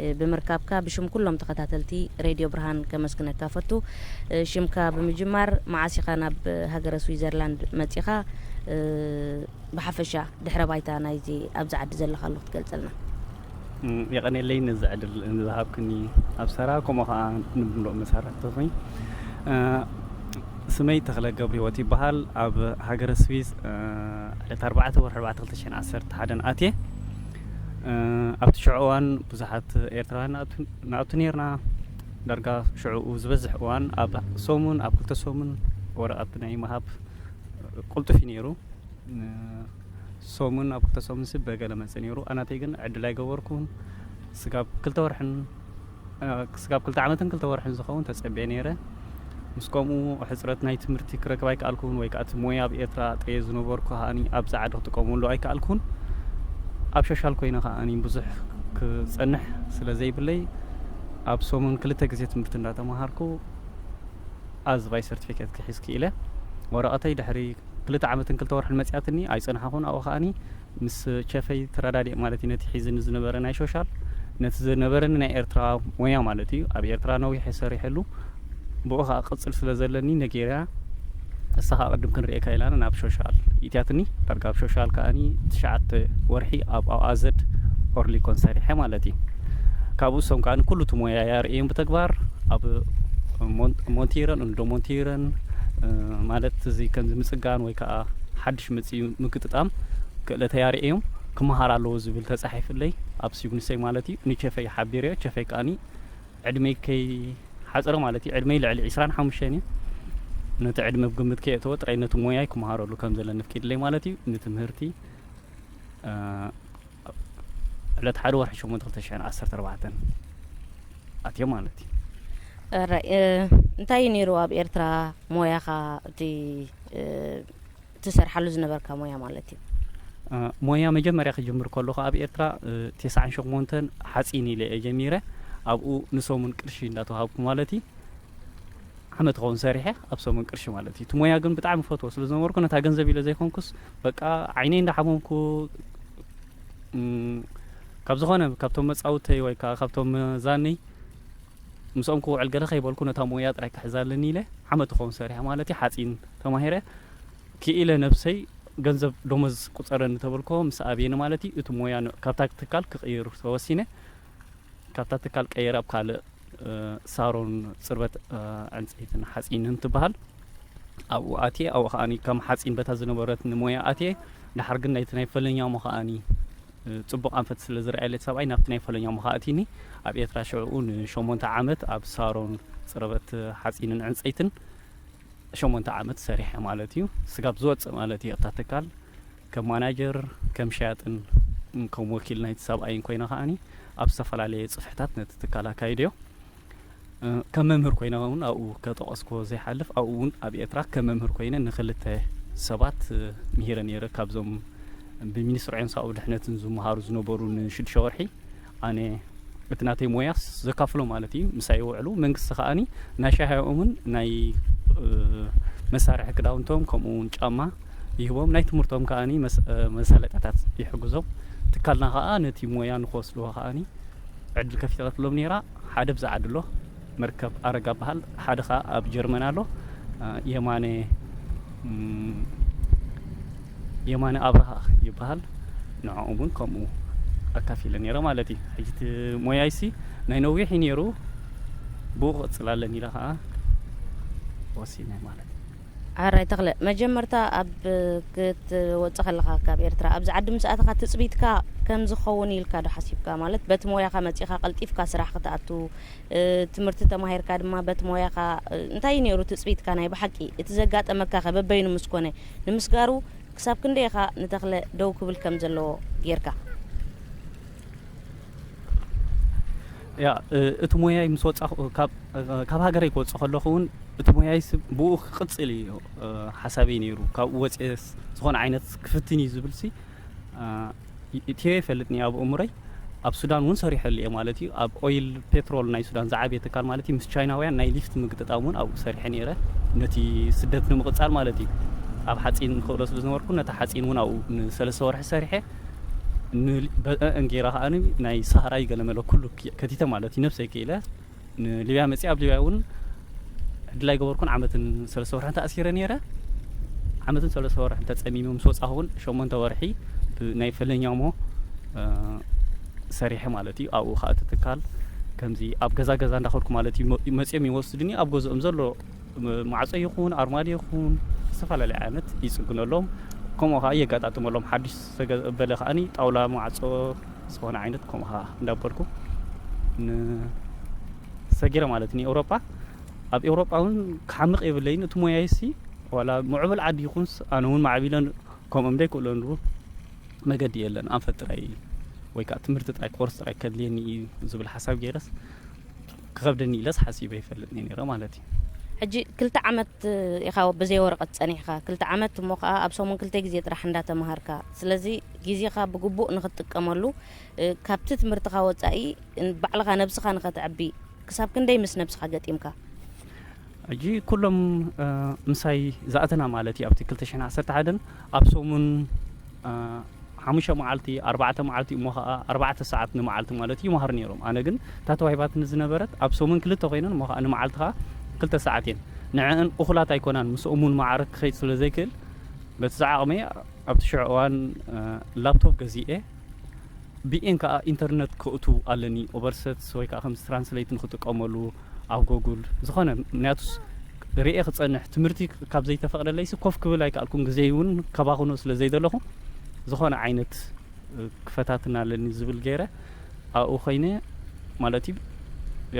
እ፣ ብምርካብካ ብሽም ኩሎም ተኸታተልቲ ሬድዮ ብርሃን ከመስግነካ ፈቱ። እ፣ ሽምካ ብምጅማር፣ መዓስ ኢኻ ናብ ሃገረ ስዊዘርላንድ መጺኻ? እ፣ ብሓፈሻ ድሕረ ባይታ ናይዚ ኣብዚ ዓዲ ዘለኻሉ ክትገልጸልና? እም፣ የቐኔለይ ነዚ ዕድል ንዝሃብክኒ ኣብ ሰራ፣ ከምኡ ኸዓ ንምሉእ መሳርሕትኹም። እ፣ ስመይ ተኽለ ገብረህይወት ይበሃል። ኣብ ሃገረ ስዊዝ፣ እ፣ ዕለት ኣርባዕተ ወርሒ ኣርባዕተ ክልተ ሽሕን ዓሰርተ ሓደን ኣትየ። እ፣ ኣብቲ ሽዑ እዋን ብዙሓት ኤርትራውያን ንኣቱ፣ ንኣቱ ነይርና። ዳርጋ ሽዑኡ ዝበዝሕ እዋን ኣብ ሰሙን፣ ኣብ ክልተ ሰሙን ወረቐት ናይ ምሃብ ቅልጡፍ እዩ ነይሩ። እ፣ ሰሙን ኣብ ክልተ ሰሙን ሲ በገለ መጽእ ነይሩ። ኣናተይ ግን ዕድል ኣይገበርኩን። ስጋብ ክልተ ወርሕን፣ እ፣ ስጋብ ክልተ ዓመትን ክልተ ወርሕን ዝኸውን ተጸብየ ነይረ። ምስ ከምኡ ሕጽረት ናይ ትምህርቲ ክረክብ ኣይከኣልኩን፣ ወይ ከኣ እቲ ሞያ ኣብ ኤርትራ ጥየ ዝነበርኩ ከኣኒ ኣብዚ ዓዲ ክጥቀመሉ ኣይከኣልኩን። ኣብ ሾሻል ኮይነ ከኣኒ ብዙሕ ክጸንሕ ስለ ዘይብለይ፣ ኣብ ሰሙን ክልተ ግዜ ትምህርቲ እንዳተማሃርኩ ኣዝባይ ሰርቲፊኬት ክሒዝ ክኢለ። ወረቐተይ ድሕሪ ክልተ ዓመትን ክልተ ወርሕን መጺኣትኒ፣ ኣይጸንሓኹን። ኣብኡ ከኣኒ ምስ ቸፈይ ተረዳዲእ ማለት እዩ፣ ነቲ ሒዝኒ ዝነበረ ናይ ሾሻል፣ ነቲ ዝነበረኒ ናይ ኤርትራ ሞያ ማለት እዩ። ኣብ ኤርትራ ነዊሕ እየ ሰሪሐሉ። ብኡ ከኣ ቅጽል ስለ ዘለኒ ነጊረያ፣ እሳ ከኣ ቅድም ክንርእየካ ኢላና ናብ ሾሻል ኢትያትኒ። ዳርጋ ኣብ ሾሻል ከኣኒ ትሽዓተ ወርሒ ኣብ ኣኣዘድ ኦርሊኮን ሰሪሐ ማለት እዩ። ካብኡ እሶም ከኣኒ ኩሉ እቲ ሞያ ኣርእዮም ብተግባር። ኣብ ሞን-፣ ሞንቲረን፣ እንዶ ሞንቲረን፣ እ፣ ማለት እዚ ከምዚ ምጽጋን ወይ ከኣ ሓድሽ መጺኡ ምግጥጣም ክእለተይ ኣርእዮም። ክመሃር ኣለዎ ዝብል ተጻሒፍለይ ኣብ ሲጉንሰይ ማለት እዩ። ንቸፈይ ሓቢረዮ፣ ቸፈይ ከኣኒ ዕድመይ ከይሓጽረ ማለት እዩ፣ ዕድመይ ልዕሊ ዕስራን ሓሙሽተን እዩ። ነቲ ዕድመ ብግምት ከየእተወ ጥራይ ነቲ ሞያይ ክመሃረሉ ከም ዘለኒ ኣፍቂድለይ ማለት እዩ። ንትምህርቲ፣ እ፣ ዕለት ሓደ ወርሒ ሸሞንተ ክልተ ሽሕን ዓሰርተ ኣርባዕተን ኣትዮ ማለት እዩ። እረ፣ እ፣ እንታይ እዩ ነይሩ ኣብ ኤርትራ ሞያኻ፣ እቲ፣ እ፣ ትሰርሓሉ ዝነበርካ ሞያ ማለት እዩ? እ፣ ሞያ መጀመርያ ክጅምር ከለኹ ኣብ ኤርትራ፣ እ፣ ተስዓን ሸሞንተን ሓጺን ኢለ እየ ጀሚረ። ኣብኡ ንሰሙን ቅርሺ እንዳተዋሃብኩ ማለት እዩ። ዓመት ክኸውን ሰሪሐ ኣብ ሰሙን ቅርሺ ማለት እዩ። እቲ ሞያ ግን ብጣዕሚ ፈትዎ ስለ ዝነበርኩ፣ ነታ ገንዘብ ኢለ ዘይኮንኩስ፣ በቃ ዓይነይ እንዳሓመምኩ፣ እም፣ ካብ ዝኾነ፣ ካብቶም መጻውተይ ወይ ከኣ ካብቶም መዛነይ ምስኦም ክውዕል ገለ ከይበልኩ፣ ነታ ሞያ ጥራይ ክሕዛ ኣለኒ ኢለ ዓመት ክኸውን ሰሪሐ ማለት እዩ። ሓጺን ተማሂረ ክኢለ ነብሰይ ገንዘብ ደሞዝ ቁጸረኒ ተበልኮ ምስ ኣብየኒ ማለት እዩ። እቲ ሞያ ን-፣ ካብታ ትካል ክቕይር ተወሲነ። ካብታ ትካል ቀይረ ኣብ ካልእ፣ እ፣ ሳሮን ጽርበት፣ እ፣ ዕንጸይትን ሓጺንን ትበሃል። ኣብኡ ኣትየ፣ ኣብኡ ከኣኒ ከም ሓጺን በታ ዝነበረትኒ ሞያ ኣትየ። ድሓር ግን ናይቲ ናይ ፈለኛሞ ከኣኒ፣ እ፣ ጽቡቕ ኣንፈት ስለ ዝረኣየለይ ሰብኣይ፣ ናብቲ ናይ ፈለኛሞ ከኣ ኣትዩኒ። ኣብ ኤርትራ ሽዕኡ ንሸሞንተ ዓመት ኣብ ሳሮን ጽረበት ሓጺንን ዕንጸይትን ሸሞንተ ዓመት ሰሪሐ ማለት እዩ። ስጋብ ዝወጽእ ማለት እዩ ኣብታ ትካል ከም ማናጀር፣ ከም ሸያጥን ከም ወኪል ናይቲ ሰብኣይን ኮይነ ከኣኒ ኣብ ዝተፈላለየ ጽፍሕታት ነቲ ትካል ኣካይደዮ። እ፣ ከም መምህር ኮይነ እውን ኣብኡ ከጠቐስኩዎ ዘይሓልፍ፣ ኣብኡ እውን ኣብ ኤርትራ ከም መምህር ኮይነ ንክልተ ሰባት፣ እ፣ ምሂረ ነይረ። ካብዞም ብሚኒስትሪ ዑንሳኡ ድሕነትን ዝመሃሩ ዝነበሩ ንሽዱሽተ ወርሒ፣ ኣነ እቲ ናተይ ሞያስ ዘካፍሎ ማለት እዩ። ምሳይ ይውዕሉ። መንግስቲ ከኣኒ ናይ ሻሂኦምን ናይ፣ እ፣ መሳርሒ ክዳውንቶም፣ ከምኡ እውን ጫማ ይህቦም። ናይ ትምህርቶም ከኣኒ መስ-፣ እ፣ መሳለጥያታት ይሕግዞም። ትካልና ከኣ ነቲ ሞያ ንክወስድዎ ከኣኒ ዕድል ከፊተትሎም ነይራ። ሓደ ብዛ ዓዲ ኣሎ፣ መርከብ ኣረጋ በሃል፣ ሓደ ኸኣ ኣብ ጀርመን ኣሎ፣ እ፣ የማነ፣ እም፣ የማነ ኣብርሃ ይበሃል። ንዕኦም እውን ከምኡ ኣካፊለ ነይረ ማለት እዩ። ሕጂ እቲ ሞያይሲ ናይ ነዊሕ እዩ ነይሩ፣ ብኡ ክቕጽል ኣለኒ ኢለ ኸኣ ወሲነ ማለት እዩ። ሕራይ ተኽለ፣ መጀመርታ ኣብ ክትወጽእ ከለኻ ካብ ኤርትራ፣ ኣብዚ ዓዲ ምስ ኣተኻ ትጽቢትካ ከም ዝኸውን ኢልካ ዶ ሓሲብካ? ማለት በቲ ሞያኻ መጺኻ ቀልጢፍካ ስራሕ ክትኣቱ፣ እ፣ ትምህርቲ ተማሂርካ ድማ በቲ ሞያኻ፣ እ፣ እንታይ እዩ ነይሩ ትጽቢትካ ናይ ብሓቂ? እቲ ዘጋጠመካ ከ በበይኑ ምስ ኮነ፣ ንምስጋሩ ክሳብ ክንደይ ኢኻ ንተኽለ ደው ክብል ከም ዘለዎ ጌርካ? ያ እቲ ሞያይ ምስ ወፃኹ ካብ ሃገረይ ክወፅእ ከለኹ እውን እቲ ሞያይ ብኡ ክቅፅል እዩ ሓሳበይ ነይሩ። ካብኡ ወፅኤ ዝኾነ ዓይነት ክፍትን እዩ ዝብል ሲ እትዮ ይፈልጥኒ ኣብ እምሮይ። ኣብ ሱዳን እውን ሰሪሐሉ እየ ማለት እዩ። ኣብ ኦይል ፔትሮል ናይ ሱዳን ዝዓበየ ትካል ማለት እዩ፣ ምስ ቻይናውያን ናይ ሊፍት ምግጥጣም እውን ኣብኡ ሰሪሐ ነይረ። ነቲ ስደት ንምቕፃል ማለት እዩ። ኣብ ሓፂን ክእሎ ስለ ዝነበርኩ ነቲ ሓፂን እውን ኣብኡ ንሰለስተ ወርሒ ሰሪሐ። እንጌራ ከዓ ናይ ሳህራይ ገለመለ ኩሉ ከቲተ ማለት እዩ። ነብሰይ ክኢለ ንሊብያ መፅእ ኣብ ሊብያ እውን ዕድል ኣይገበርኩን። ዓመትን ሰለስተ ወርሕን ተኣሲረ ነይረ። ዓመትን ሰለስተ ወርሕን ተፀሚሙ ምስ ወፃኹ እውን ሸሞንተ ወርሒ ናይ ፈለኛሞ ሰሪሐ ማለት እዩ። ኣብኡ ከዓ እቲ ትካል ከምዚ ኣብ ገዛ ገዛ እንዳኸድኩ ማለት እዩ መፅኦም ይወስድኒ። ኣብ ገዝኦም ዘሎ ማዕፆ ይኹን ኣርማዲ ይኹን ዝተፈላለየ ዓይነት ይፅግነሎም። ከምኡ ከዓ የጋጣጥመሎም። ሓዱሽ ዝተገበለ ከዓኒ ጣውላ ማዕፆ ዝኾነ ዓይነት ከምኡ ከዓ እንዳበልኩ ንሰጊረ ማለት ንኤውሮጳ። ኣብ ኤውሮጳ እውን ክሓምቕ የብለይን። እቲ ሞያይሲ ዋላ ምዕብል ዓዲ ይኹንስ ኣነ እውን ማዕቢለ ከምኦም ደይክእለሉ መገዲ የለን። ኣንፈት ጥራይ ወይ ከዓ ትምህርቲ ጥራይ ኮርስ ጥራይ ከድልየኒ እዩ ዝብል ሓሳብ ገይረስ ክኸብደኒ ኢለስ ሓሲበ ይፈልጥ ነይረ ማለት እዩ። ሕጂ ክልተ ዓመት ኢኻ ብዘይ ወረቐት ጸኒሕካ፣ ክልተ ዓመት እሞ ከኣ ኣብ ሰሙን ክልተ ግዜ ጥራሕ እንዳተማሃርካ፣ ስለዚ ግዜኻ ብግቡእ ንኽትጥቀመሉ ካብቲ ትምህርትኻ ወጻኢ ባዕልኻ ነብስኻ ንኸተዕቢ ክሳብ ክንደይ ምስ ነብስኻ ገጢምካ? ሕጂ ኩሎም ምሳይ ዝኣተና ማለት እዩ ኣብቲ ክልተ ሽሕን ዓሰርተ ሓደን ኣብ ሰሙን ሓሙሽተ መዓልቲ ኣርባዕተ መዓልቲ እሞ ከዓ ኣርባዕተ ሰዓት ንመዓልቲ ማለት እዩ ይመሃሩ ነይሮም። ኣነ ግን እታ ተዋሂባትኒ ዝነበረት ኣብ ሰሙን ክልተ ኮይነን እሞ ከዓ ንመዓልቲ ከዓ ክልተ ሰዓት እየን። ንዕን እኹላት ኣይኮናን፣ ምስኦም እውን ማዕረ ክኸይድ ስለ ዘይክእል በቲ ዝዓቕመይ ኣብቲ ሽዑ እዋን ላፕቶፕ ገዚኤ ብኤን ከዓ ኢንተርነት ከእቱ ኣለኒ። ኦቨርሰት ወይ ከዓ ከምዚ ትራንስሌት ንክጥቀመሉ ኣብ ጎጉል ዝኾነ ምክንያቱስ ርኤ ክፀንሕ ትምህርቲ ካብ ዘይተፈቕደለይሲ ኮፍ ክብል ኣይከኣልኩን። ግዜ እውን ከባኽኖ ስለ ዘይደለኹ ዝኾነ ዓይነት ክፈታትን ኣለኒ ዝብል ገይረ ኣብኡ ኮይነ ማለት እዩ።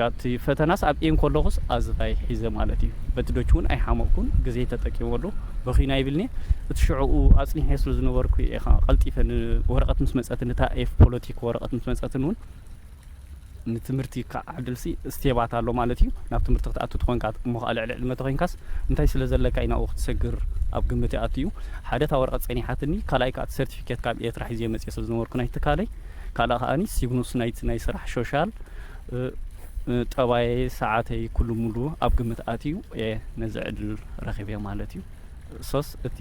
እቲ ፈተናስ ኣብ ኤን ከለኹስ ኣዝፋይ ሒዘ ማለት እዩ። በቲ ዶች እውን ኣይሓመቕኩን፣ ግዜ ተጠቂመሉ በኺና ይብልኒ። እቲ ሽዕኡ ኣፅኒሐ ስለ ዝነበርኩ እየ ቀልጢፈ ወረቐት ምስ መፀትኒ እታ ኤፍ ፖለቲክ ወረቐት ምስ መፀትኒ እውን ንትምህርቲ ክዓድልሲ ስቴባት ኣሎ ማለት እዩ። ናብ ትምህርቲ ክትኣቱ ተኾንካ እሞ ከዓ ልዕሊ ዕድመ ተኾይንካስ እንታይ ስለ ዘለካ እዩ ናብኡ ክትሰግር ኣብ ግምት ይኣቱ እዩ። ሓደ እታ ወረቐት ጸኒሓትኒ፣ ካልኣይ ከዓ እቲ ሰርቲፊኬት ካብ ኤርትራ ሒዘ መጽየ ስለ ዝነበርኩ ናይ ትካለይ፣ ካልኣ ከዓኒ ሲግኑስ ናይቲ ናይ ስራሕ ሾሻል ጠባየይ ሰዓተይ ኩሉ ሙሉ ኣብ ግምት ኣትዩ እየ ነዚ ዕድል ረኺበ ማለት እዩ። ሶስ እቲ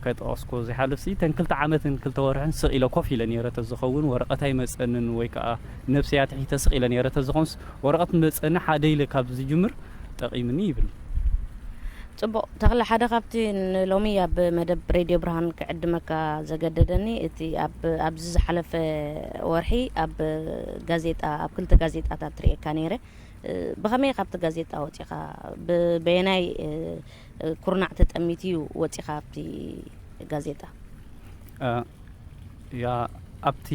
ከጠቐስኩ ዝሓልፍሲ እተን ክልተ ዓመትን ክልተ ወርሕን ስቕ ኢለ ኮፍ ኢለ ነይረ ተዝኸውን ወረቐት ኣይመፀንን ወይ ከዓ ነብሰይ ኣትሒተ ስቕ ኢለ ነይረ ተዝኾንስ ወረቐት መፀኒ ሓደ ኢለ ካብ ዝጅምር ጠቒምኒ ይብል። ፅቡቕ ተኽለ፣ ሓደ ካብቲ ንሎሚ ኣብ መደብ ሬድዮ ብርሃን ክዕድመካ ዘገደደኒ እቲ ኣብዚ ዝሓለፈ ወርሒ ኣብ ጋዜጣ ኣብ ክልተ ጋዜጣታት ርእየካ ነይረ። ብኸመይ ካብቲ ጋዜጣ ወፂኻ ብበየናይ ኩርናዕ ተጠሚቱ እዩ ወፂኻ ኣብቲ ጋዜጣ? ያ ኣብቲ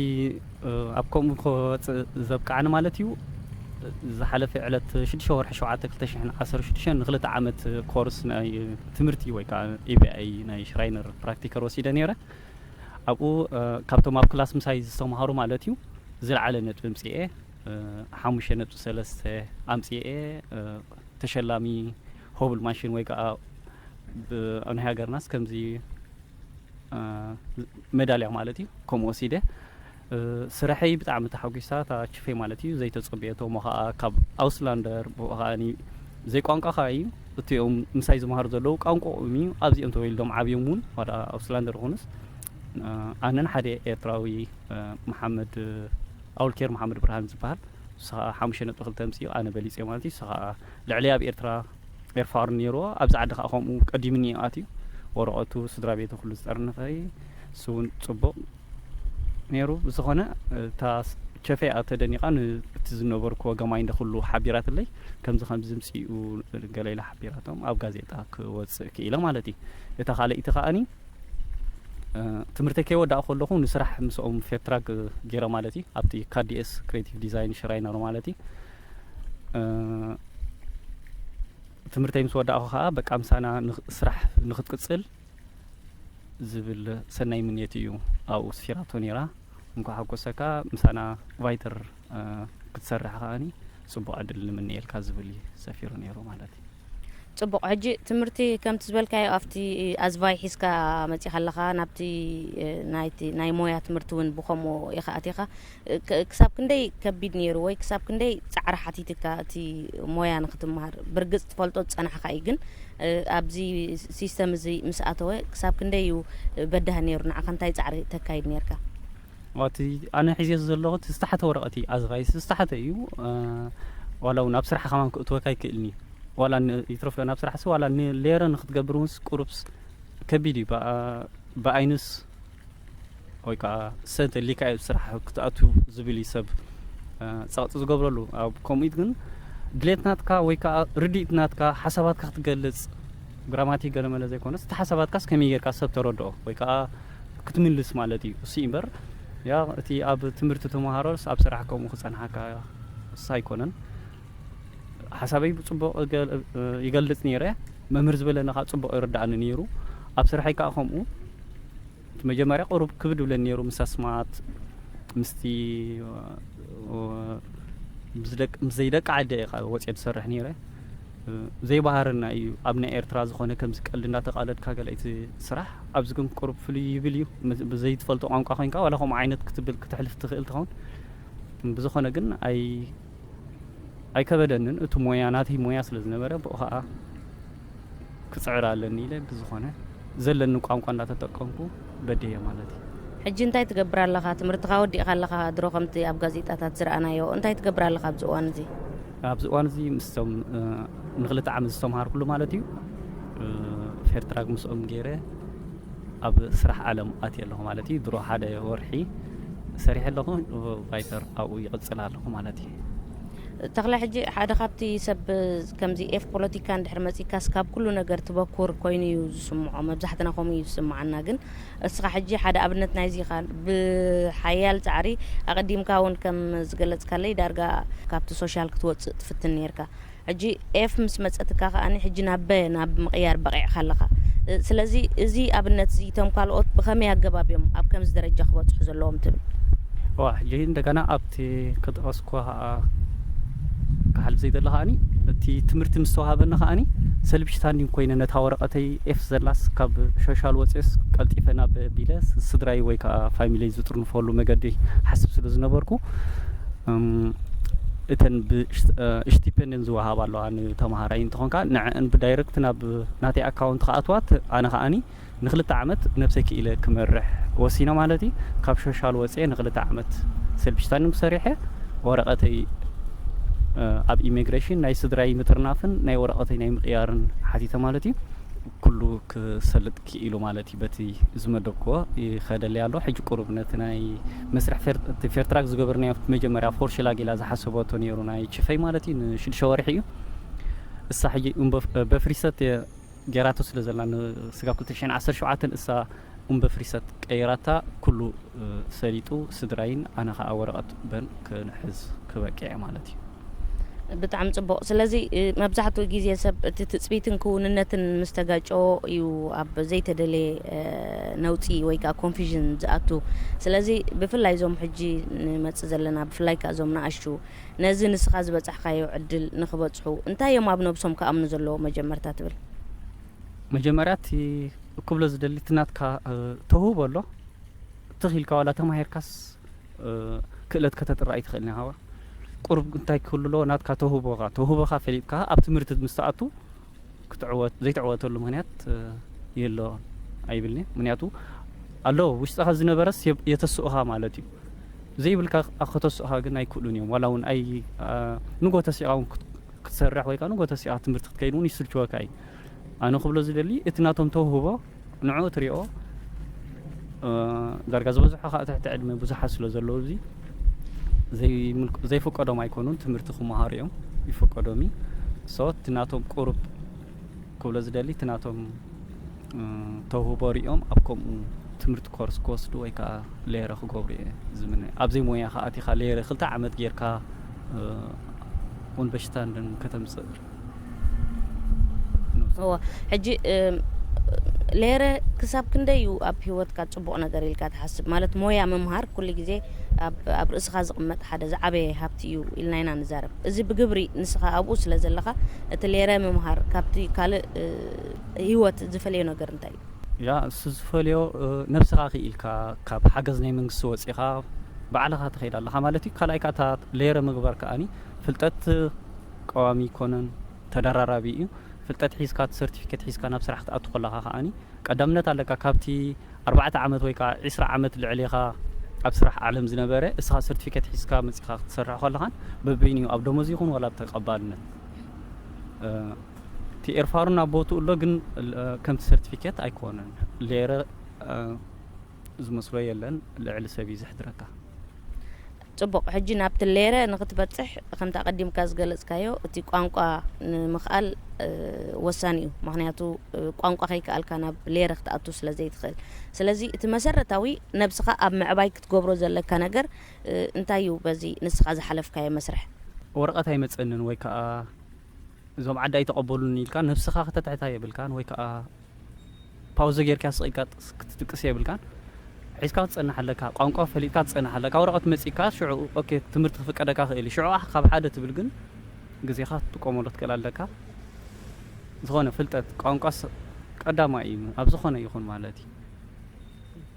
ኣብ ከምኡ ክወፅእ ዘብቃዕኒ ማለት እዩ። ዝሓለፈ ዕለት ሽዱሽተ ወርሒ ሸውዓተ ክልተ ሽሕን ዓሰርተ ሽዱሽተን ንክልተ ዓመት ኮርስ ናይ ትምህርቲ ወይ ከዓ ኤቢኣይ ናይ ሽራይነር ፕራክቲከር ወሲደ ነይረ። ኣብኡ ካብቶም ኣብ ክላስ ምሳይ ዝተምሃሩ ማለት እዩ ዝለዓለ ነጥቢ ኣምፅኤ ሓሙሽተ ነጥቢ ሰለስተ ኣምፅኤ ተሸላሚ ሆብል ማሽን ወይ ከዓ ብናይ ሃገርናስ ከምዚ መዳልያ ማለት እዩ ከምኡ ወሲደ። ስራሐይ ብጣዕሚ ተሓጒሳ እታ ችፌ ማለት እዩ ዘይተፀበየቶ እሞ ከዓ ካብ ኣውስላንደር ብኡ ከዓ ዘይቋንቋ ከዓ እዩ እቲኦም ምሳይ ዝመሃሩ ዘለዉ ቋንቋኦም እዩ ኣብዚኦም ተወሊዶም ዓብዮም እውን ዋላ ኣውስላንደር ይኹንስ ኣነን ሓደ ኤርትራዊ መሓመድ ኣውልኬር መሓመድ ብርሃን ዝበሃል ንሱ ከዓ ሓሙሽተ ነጥቢ ክልተ ኣምፅኡ ኣነ በሊፀ ማለት እዩ ንሱ ከዓ ልዕሊ ኣብ ኤርትራ ኤርፋር ነይርዎ ኣብዚ ዓዲ ከዓ ከምኡ ቀዲምኒ ኣትዩ ወረቐቱ ስድራ ቤቱ ኩሉ ዝጠርነፈ እሱ እውን ፅቡቕ ነይሩ ብዝኾነ እታ ቸፌ እያ ተደኒቓ እቲ ዝነበርኩዎ ገማይ እንደ ኩሉ ሓቢራትለይ ከምዚ ከምዚ ምፅኡ ገለ ኢላ ሓቢራቶም ኣብ ጋዜጣ ክወፅእ ክኢለ ማለት እዩ እታ ካልኣይቲ ከዓኒ ትምህርተይ ከይወዳእ ከለኹ ንስራሕ ምስኦም ፌርትራግ ገይረ ማለት እዩ ኣብቲ ካዲኤስ ክሬቲቭ ዲዛይን ሽራይነር ማለት እዩ ትምህርተይ ምስ ወዳእኹ ከዓ በቃ ምሳና ስራሕ ንክትቅፅል ዝብል ሰናይ ምንየት እዩ ኣብኡ ስፊራቶ ነይራ እንኳ ሓጎሰካ ምሳና ቫይተር ክትሰርሕ ከኣኒ ጽቡቕ ዕድል ንምነየልካ ዝብል እዩ ሰፊሩ ነይሩ ማለት እዩ። ጽቡቕ። ሕጂ ትምህርቲ ከምቲ ዝበልካዮ ኣብቲ ኣዝቫይ ሒዝካ መጺኻ ኣለኻ፣ ናብቲ ናይቲ ናይ ሞያ ትምህርቲ እውን ብኸምኡ ኢኻ ኣቲኻ። ክ- ክሳብ ክንደይ ከቢድ ነይሩ ወይ ክሳብ ክንደይ ጻዕሪ ሓቲትካ እቲ ሞያ ንክትመሃር? ብርግጽ ትፈልጦ ዝጸናሕካ እዩ፣ ግን ኣብዚ ሲስተም እዚ ምስ ኣተወ ክሳብ ክንደይ እዩ በዳህ ነይሩ? ንዓኻ እንታይ ጻዕሪ ተካይድ ነርካ? እቲ ኣነ ሒዜ ዘለኹ እቲ ዝተሓተ ወረቐት እዩ፣ ኣዝቫይስ ዝተሓተ እዩ። ዋላ እውን ኣብ ስራሕ ከማን ክእትወካ ኣይክእልን እዩ። ዋላ ይትረፍ ናብ ስራሕ ሲ ዋላ ሌረ ንክትገብር እውን ቁሩብስ ከቢድ እዩ። ብኣይንስ ወይ ከዓ ሰንተ ሊካ እዩ ስራሕ ክትኣቱ ዝብል እዩ ሰብ ጸቕጢ ዝገብረሉ። ኣብ ከምኡኢት ግን ድሌት ናትካ ወይ ከዓ ርድኢት ናትካ ሓሳባትካ ክትገልጽ ግራማቲክ ገለመለ ዘይኮነስ እቲ ሓሳባትካስ ከመይ ጌርካ ሰብ ተረድኦ ወይ ከዓ ክትምልስ ማለት እዩ። እሱ እምበር ያ እቲ ኣብ ትምህርቲ ተመሃሮስ ኣብ ስራሕ ከምኡ ክጸንሓካ እሱ ኣይኮነን። ሓሳበይ ብጽቡቕ ይገልጽ ነይረ። መምህር ዝበለኒ ከዓ ጽቡቕ ይርዳእኒ ነይሩ። ኣብ ስራሐይ ከዓ ከምኡ እቲ መጀመርያ ቁሩብ ክብድ ብለኒ ነይሩ ምስ ኣስማት ምስቲ ምስ ዘይደቂ ዓደ እየ ወፅየ ዝሰርሕ ነይረ። ዘይባህርና እዩ ኣብ ናይ ኤርትራ ዝኾነ ከምዚ ቀልዲ እንዳተቃለድካ ገለ እቲ ስራሕ ኣብዚ ግን ቁሩብ ፍልይ ይብል እዩ። ብዘይትፈልጦ ቋንቋ ኮይንካ ዋላ ከምኡ ዓይነት ክትብል ክትሕልፍ ትኽእል ትኸውን። ብዝኾነ ግን ኣይ ኣይከበደንን። እቲ ሞያ ናተይ ሞያ ስለ ዝነበረ ብኡ ከዓ ክፅዕር ኣለኒ ኢለ ብዝኾነ ዘለኒ ቋንቋ እንዳተጠቀምኩ በዲየ ማለት እዩ። ሕጂ እንታይ ትገብር ኣለኻ? ትምህርትኻ ወዲእኻ ኣለኻ። ድሮ ከምቲ ኣብ ጋዜጣታት ዝረኣናዮ እንታይ ትገብር ኣለኻ ኣብዚ እዋን እዚ? ኣብዚ እዋን እዚ ምስቶም ንክልተ ዓመት ዝተምሃርኩሉ ማለት እዩ ፌርትራግ ምስኦም ገይረ ኣብ ስራሕ ዓለም ኣትየ ኣለኹ ማለት እዩ። ድሮ ሓደ ወርሒ ሰሪሐ ኣለኹ። ቫይተር ኣብኡ ይቕፅል ኣለኹ ማለት እዩ። ተኽለ፣ ሕጂ ሓደ ካብቲ ሰብ ከምዚ ኤፍ ፖለቲካ እንድሕር መፂካስ ካብ ኩሉ ነገር ትበኩር ኮይኑ እዩ ዝስምዖ። መብዛሕትና ከምኡ እዩ ዝስምዓና። ግን እስኻ ሕጂ ሓደ ኣብነት ናይዚ ኢኻ። ብሓያል ፃዕሪ ኣቐዲምካ እውን ከም ዝገለፅካለይ ዳርጋ ካብቲ ሶሻል ክትወፅእ ትፍትን ነርካ። ሕጂ ኤፍ ምስ መፀትካ ከኣኒ ሕጂ ናብ በ ናብ ምቕያር በቒዕካ ኣለኻ። ስለዚ እዚ ኣብነት እዚ እቶም ካልኦት ብኸመይ ኣገባብ እዮም ኣብ ከምዚ ደረጃ ክበፅሑ ዘለዎም ትብል? ዋ ሕጂ እንደገና ኣብቲ ክጠቐስኩ ከዓ ክሓልፍ ዘይደለ ከኣኒ እቲ ትምህርቲ ምስ ተዋሃበኒ ከኣኒ ሰልፊ ስታንዲንግ ኮይነ ነታ ወረቐተይ ኤፍ ዘላስ ካብ ሾሻል ወፅስ ቀልጢፈ ናብ ቢለ ስድራይ ወይ ከዓ ፋሚሊይ ዝጥርንፈሉ መገዲ ሓስብ ስለ ዝነበርኩ እተን ብኢንዲፐንደንት ዝወሃባ ኣለዋ ንተምሃራይ እንትኾንካ ንዕአን ብዳይረክት ናብ ናተይ ኣካውንት ከኣትዋት ኣነ ከኣኒ ንክልተ ዓመት ነብሰይ ክኢለ ክመርሕ ወሲነ ማለት እዩ። ካብ ሾሻል ወፅየ ንክልተ ዓመት ሰልፊ ስታንዲንግ ሰሪሐ ወረቐተይ ኣብ ኢሚግሬሽን ናይ ስድራይ ምጥርናፍን ናይ ወረቐተይ ናይ ምቕያርን ሓቲተ ማለት እዩ። ኩሉ ክሰልጥ ክኢሉ ማለት እዩ። በቲ ዝመደብክዎ ይኸደለይ ኣሎ። ሕጂ ቁሩብ ነቲ ናይ መስርሕ ፌርትራክ ዝገበርናዮ መጀመርያ ፎርሽላ ጌላ ዝሓሰበቶ ነይሩ ናይ ችፈይ ማለት እዩ ንሽዱሽተ ወርሒ እዩ። እሳ ሕጂ በፍሪሰት ጌራቶ ስለ ዘላ ንስጋብ ክልተ ሽሕን ዓሰርተ ሸውዓተን እሳ እምበፍሪሰት ቀይራታ ኩሉ ሰሊጡ ስድራይን ኣነ ከዓ ወረቐት በን ክንሕዝ ክበቅዐ ማለት እዩ። ብጣዕሚ ፅቡቕ። ስለዚ መብዛሕትኡ ግዜ ሰብ እቲ ትፅቢትን ክውንነትን ምስ ተጋጨዎ እዩ ኣብ ዘይተደለየ ነውፂ ወይ ከዓ ኮንፊዥን ዝኣቱ። ስለዚ ብፍላይ እዞም ሕጂ ንመፅእ ዘለና ብፍላይ ከዓ እዞም ንኣሽቱ ነዚ ንስኻ ዝበፃሕካዮ ዕድል ንክበፅሑ እንታይ እዮም ኣብ ነብሶም ክኣምኑ ዘለዎ መጀመርታ ትብል? መጀመርያ እቲ ክብሎ ዝደሊ እቲ ናትካ ተውህቦ ኣሎ። ትኽኢልካ ዋላ ተማሂርካስ ክእለት ከተጥራ ኣይትኽእልን ኢኻ። ቁሩብ እንታይ ክህሉ ኣለዎ ናትካ ተውህቦኻ ተውህቦኻ ፈሊጥካ ኣብ ትምህርቲ ምስ ትኣቱ ክትዕወት ዘይትዕወተሉ ምክንያት የለዎን ኣይብልኒ። ምክንያቱ ኣሎ ውሽጥኻ ዝነበረስ የተስኡኻ ማለት እዩ። ዘይብልካ ከተስኡኻ ግን ኣይክእሉን እዮም። ዋላ እውን ኣይ ንጎ ተሲኻ እውን ክትሰርሕ ወይ ከዓ ንጎ ተሲኻ ትምህርቲ ክትከይድ እውን ይስልችወካ እዩ። ኣነ ክብሎ ዝደሊ እቲ ናቶም ተውህቦ ንዕኡ ትሪኦ ዳርጋ ዝበዝሖ ከዓ ትሕቲ ዕድመ ብዙሓት ስለ ዘለዉ እዚ ዘይፍቀዶም ኣይኮኑን ትምህርቲ ክመሃሩ እዮም ይፍቀዶም እዩ። So እቲ ናቶም ቁሩብ ክብሎ ዝደሊ እቲ ናቶም ተውህቦ ሪኦም ኣብ ከምኡ ትምህርቲ ኮርስ ክወስዱ ወይ ከዓ ሌረ ክገብሩ እየ ዝምነ። ኣብዘይ ሞያ ከዓ ኣቲኻ ሌረ ክልተ ዓመት ጌርካ እውን በሽታ እንደን ከተምፅእ እወ ሕጂ ሌረ ክሳብ ክንደይ እዩ ኣብ ህይወትካ ጽቡቕ ነገር ኢልካ ትሓስብ? ማለት ሞያ ምምሃር ኩሉ ግዜ ኣብ ኣብ ርእስኻ ዝቕመጥ ሓደ ዝዓበየ ሃብቲ እዩ ኢልና ኢና ንዛረብ። እዚ ብግብሪ ንስኻ ኣብኡ ስለ ዘለኻ እቲ ሌረ ምምሃር ካብቲ ካልእ ህይወት ዝፈልዮ ነገር እንታይ እዩ? ያ እሱ ዝፈልዮ ነብስኻ ክኢልካ ካብ ሓገዝ ናይ መንግስቲ ወፂኻ ባዕልኻ ትኸይድ ኣለኻ ማለት እዩ። ካልኣይ ከዓ እታ ሌረ ምግባር ከዓኒ ፍልጠት ቀዋሚ ይኮነን፣ ተደራራቢ እዩ። ፍልጠት ሒዝካ እቲ ሰርቲፊኬት ሒዝካ ናብ ስራሕ ክትኣቱ ከለኻ ከዓኒ ቀዳምነት ኣለካ። ካብቲ ኣርባዕተ ዓመት ወይ ከዓ ዒስራ ዓመት ልዕሌኻ ኣብ ስራሕ ዓለም ዝነበረ እስኻ ሰርቲፊኬት ሒዝካ መፂኻ ክትሰርሕ ከለኻን በበይኑ እዩ ኣብ ደሞዝ ይኹን ዋላ ኣብ ተቐባልነት እቲ ኤርፋሩን ኣብ ቦትኡ ኣሎ ግን ከምቲ ሰርቲፊኬት ኣይኮነን። ሌረ ዝመስሎ የለን። ልዕሊ ሰብ እዩ ዝሕድረካ። ጽቡቕ። ሕጂ ናብቲ ሌረ ንክትበጽሕ ከምቲ ኣቐዲምካ ዝገለጽካዮ እቲ ቋንቋ ንምኽኣል ወሳኒ እዩ። ምኽንያቱ ቋንቋ ከይከኣልካ ናብ ሌረ ክትኣቱ ስለ ዘይትኽእል። ስለዚ እቲ መሰረታዊ ነብስኻ ኣብ ምዕባይ ክትገብሮ ዘለካ ነገር እንታይ እዩ? በዚ ንስኻ ዝሓለፍካዮ መስርሕ ወረቐት ኣይመጸንን ወይ ከዓ እዞም ዓዲ ኣይተቐበሉን ኢልካ ነብስኻ ከተትሕታ የብልካን ወይ ከዓ ፓውዘ ጌርካ ስቕ ኢልካ ክትድቅስ የብልካን። ሒዝካ ክትጸንሕ ኣለካ፣ ቋንቋ ፈሊጥካ ክትጸንሕ ኣለካ። ወረቐት መጺካ ሽዑ ኦኬ ትምህርቲ ክፍቀደካ ክእል እዩ። ሽዑ ካብ ሓደ ትብል ግን ግዜኻ ክትጥቀመሉ ክትክእል ኣለካ። ዝኾነ ፍልጠት ቋንቋስ ቀዳማይ እዩ ኣብ ዝኾነ ይኹን ማለት እዩ።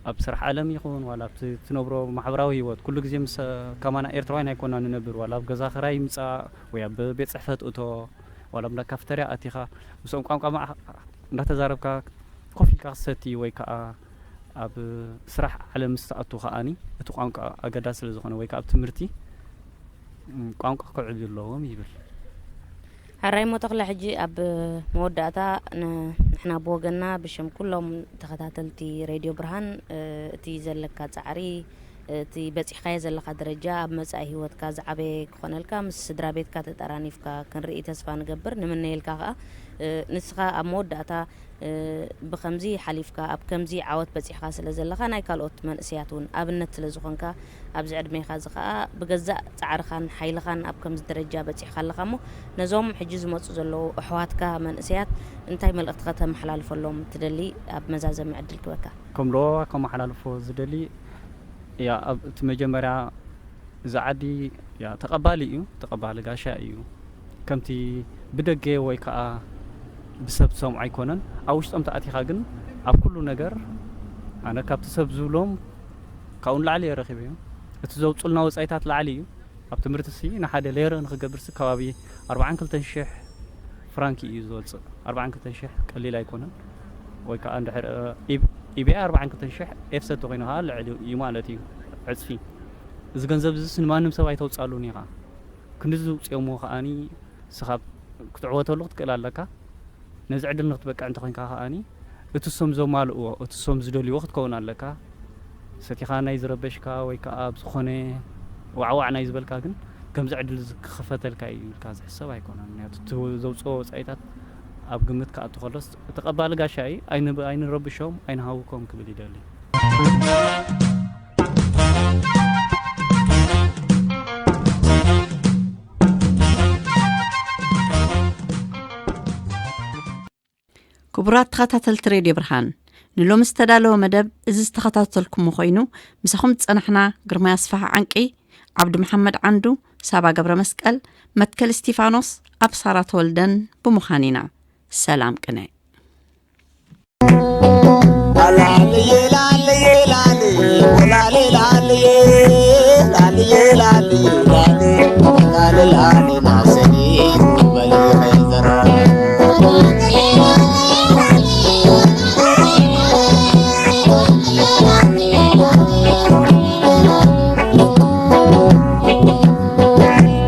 ኣብ ስራሕ ዓለም ይኹን ዋላ ኣብቲ ትነብሮ ማሕበራዊ ህይወት ኩሉ ግዜ ምስ ከማና ኤርትራውያን ኣይኮና ንነብር ዋላ ኣብ ገዛ ክራይ ይምጻእ ወይ ኣብ ቤት ጽሕፈት እቶ ዋላ ኣብ እንዳ ካፍተርያ ኣቲኻ ምስኦም ቋንቋ እንዳተዛረብካ ኮፍ ኢልካ ክትሰቲ ወይ ከዓ ኣብ ስራሕ ዓለም ምስ ትኣቱ ከዓኒ እቲ ቋንቋ ኣገዳሲ ስለ ዝኾነ ወይ ከዓ ኣብ ትምህርቲ ቋንቋ ክዕብዩ ኣለዎም ይብል። ሕራይ ሞ ተኽለ ሕጂ ኣብ መወዳእታ ንሕና ብወገንና ብሽም ኩሎም ተኸታተልቲ ሬድዮ ብርሃን እቲ ዘለካ ጻዕሪ እቲ በጺሕካዮ ዘለኻ ደረጃ ኣብ መጻኢ ህይወትካ ዝዓበየ ክኾነልካ ምስ ስድራ ቤትካ ተጠራኒፍካ ክንርኢ ተስፋ ንገብር ንምነየልካ ከኣ ንስኻ ኣብ መወዳእታ ብኸምዚ ሓሊፍካ ኣብ ከምዚ ዓወት በጺሕካ ስለ ዘለኻ ናይ ካልኦት መንእሰያት እውን ኣብነት ስለ ዝኾንካ ኣብዚ ዕድሜኻ እዚ ከኣ ብገዛእ ጻዕርኻን ሓይልኻን ኣብ ከምዚ ደረጃ በጺሕካ ኣለኻ እሞ ነዞም ሕጂ ዝመጹ ዘለዉ ኣሕዋትካ መንእሰያት እንታይ መልእኽቲ ከተመሓላልፈሎም ትደሊ? ኣብ መዛዘሚ ዕድል ክበካ። ከም ሎዋ ከመሓላልፎ ዝደሊ ያ ኣብ እቲ መጀመርያ እዚ ዓዲ ያ ተቐባሊ እዩ፣ ተቐባሊ ጋሻ እዩ። ከምቲ ብደገ ወይ ከዓ ብሰብ ትሰምዖ ኣይኮነን። ኣብ ውሽጦም ተኣቲኻ ግን ኣብ ኩሉ ነገር ኣነ ካብቲ ሰብ ዝብሎም ካብኡ ንላዕሊ እየ ረኺበዮ። እቲ ዘውፅልና ወፃኢታት ላዕሊ እዩ። ኣብ ትምህርቲ ሲ ንሓደ ሌረ ንክገብር ሲ ከባቢ ኣርባዓን ክልተን ሽሕ ፍራንክ እዩ ዝወፅእ። ኣርባዓን ክልተን ሽሕ ቀሊል ኣይኮነን። ወይ ከዓ እንድሕር ኢቤ ኣርባዓን ክልተን ሽሕ ኤፍሰ ተኮይኑ ከዓ ልዕሊ እዩ ማለት እዩ ዕፅፊ። እዚ ገንዘብ እዚ ንማንም ሰብ ኣይተውፃሉን ኢኻ። ክንዲ ዝውፅኦሞ ከዓኒ ስኻ ክትዕወተሉ ክትክእል ኣለካ። ነዚ ዕድል ንክትበቅዕ እንተኮይንካ ከዓኒ እቲ ሶም ዘማልእዎ እቲ ሶም ዝደልይዎ ክትከውን ኣለካ። ሰቲኻ ናይ ዝረበሽካ ወይ ከዓ ኣብ ዝኾነ ዋዕዋዕ ናይ ዝበልካ ግን ከምዚ ዕድል ክኽፈተልካ እዩ ኢልካ ዝሕሰብ ኣይኮነን። ምክንያቱ እቲ ዘውፅኦ ወፃኢታት ኣብ ግምት ክኣቱ ከሎስ ተቐባሊ ጋሻ እዩ። ኣይንረብሾም ኣይንሃውኮም ክብል ይደሊ። ክቡራት ተኸታተልቲ ሬድዮ ብርሃን፣ ንሎሚ ዝተዳለወ መደብ እዚ ዝተኸታተልኩሞ ኮይኑ፣ ምሳኹም ዝጸናሕና ግርማይ ኣስፋሃ ዓንቂ፣ ዓብዱ መሓመድ ዓንዱ፣ ሳባ ገብረ መስቀል፣ መትከል እስቲፋኖስ፣ ኣብሳራ ተወልደን ብምዃን ኢና። ሰላም ቅነ።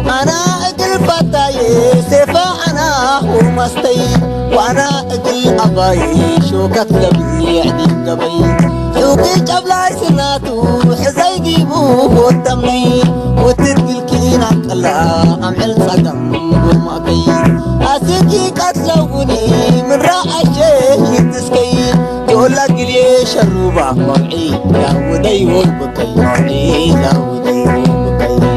أنا أقل فتاي سيفا أنا ومستي وأنا أقل أباي شو كتلبي عدي قبي شو كي جبلاي سناتو حزي جيبو وتمني وتدلكي نقلا أم عل صدم وما كي أسكي كتلوني من رأشي يتسكي جولا قلي شروبا موعي يا ودي وبكي موعي يا ودي وبكي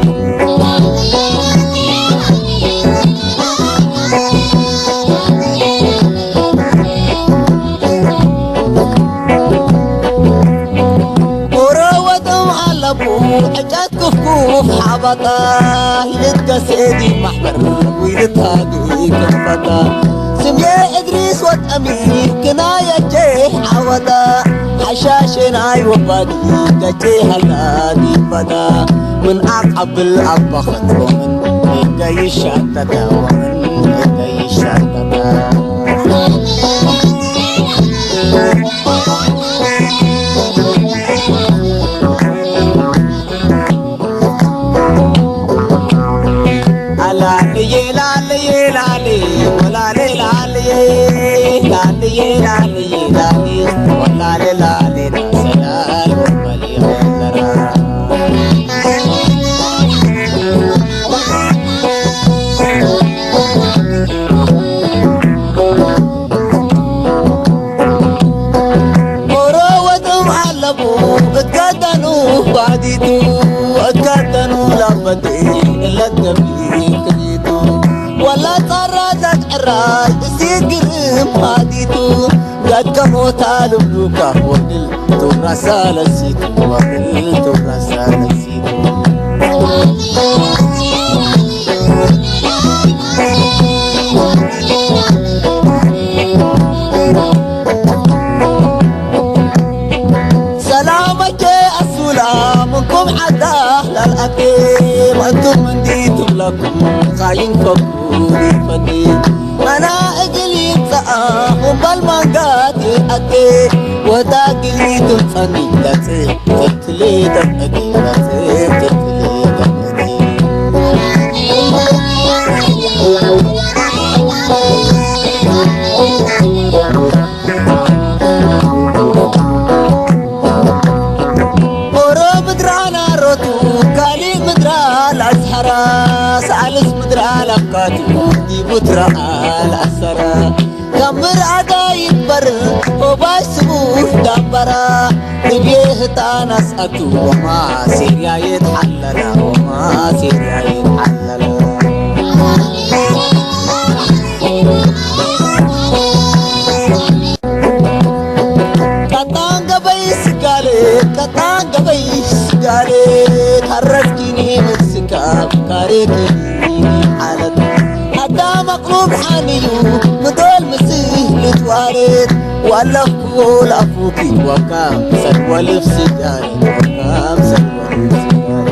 ጣ ይልትከ ሴዲ ማሕበር ዊልታዲ ከፈታ ስምየ እድሪስ ወጠሚ ክናየቼ ዓወታ ሓሻሸናይ ወባዲ ከቼ ሃላዲ ፈታ ምን ኣቃብል ኣባኸትቦምን ከይሻተተወምን ከይሻተተ ላልዬ ላልዬ ላልዬ ወላሌ ላልዬ ላልዬ ላልዬ ላልዬ ወላሌ ላሌ ላሰላል ወበል ይኸበራ ሞሮ ወጥም ኣለቡ እትከተኑ ባዲቱ እትከተኑ ላበቲ እለትከቢ ክሊቱ ወላ ጻራ ዛጭዕራይ እሲ ግርም ሃዲቱ ገትከሞታ ልብሉካ ወግል ቱራሳ ለሲቱ ወግል ቱራሳ ለሲቱ ሰላመቼ ኣሱላ ምንኩም ዓዳ ላልኣቴ መእቱም እንዲ ትብለኩም ኻይን ፈኩ ይፈቴ መና እግል ይምፀኣ ኹምባል ማንጋት ይኣቴ ወዳ ግል ትምፀኒ ለጽ ትትሌ ደመዲ ለጽ ትትሌ ደመዲ ኦሮ ምድራ ናሮቱ ካሊእ ምድራ ላዝሐራ ሳልስ ምድራ ላካቱ ዲቡትራ ላሰራ ከምር ኣጋ ይበር ሆባይ ስቡህ ዳበራ ንብዬ ህጣን ኣስኣቱ ወማ ሴርያ የትሓለላ ወማ ሴርያ የትሓለላ ቀጣን ገበይ ስጋሌ ቀጣን ገበይ ስጋሌ ታረፍኪኒ ምስካ ኣፍካሬኪ ዓለት ኣዳ መቅሉብ ሓንዩ ምዶል ምስል ልትዋሬት ዋለፍኩዎ ላፉኪ ወካ ምሰል ወልፍ ስጋሌ ወካ ምሰል ወልፍ ስጋሌ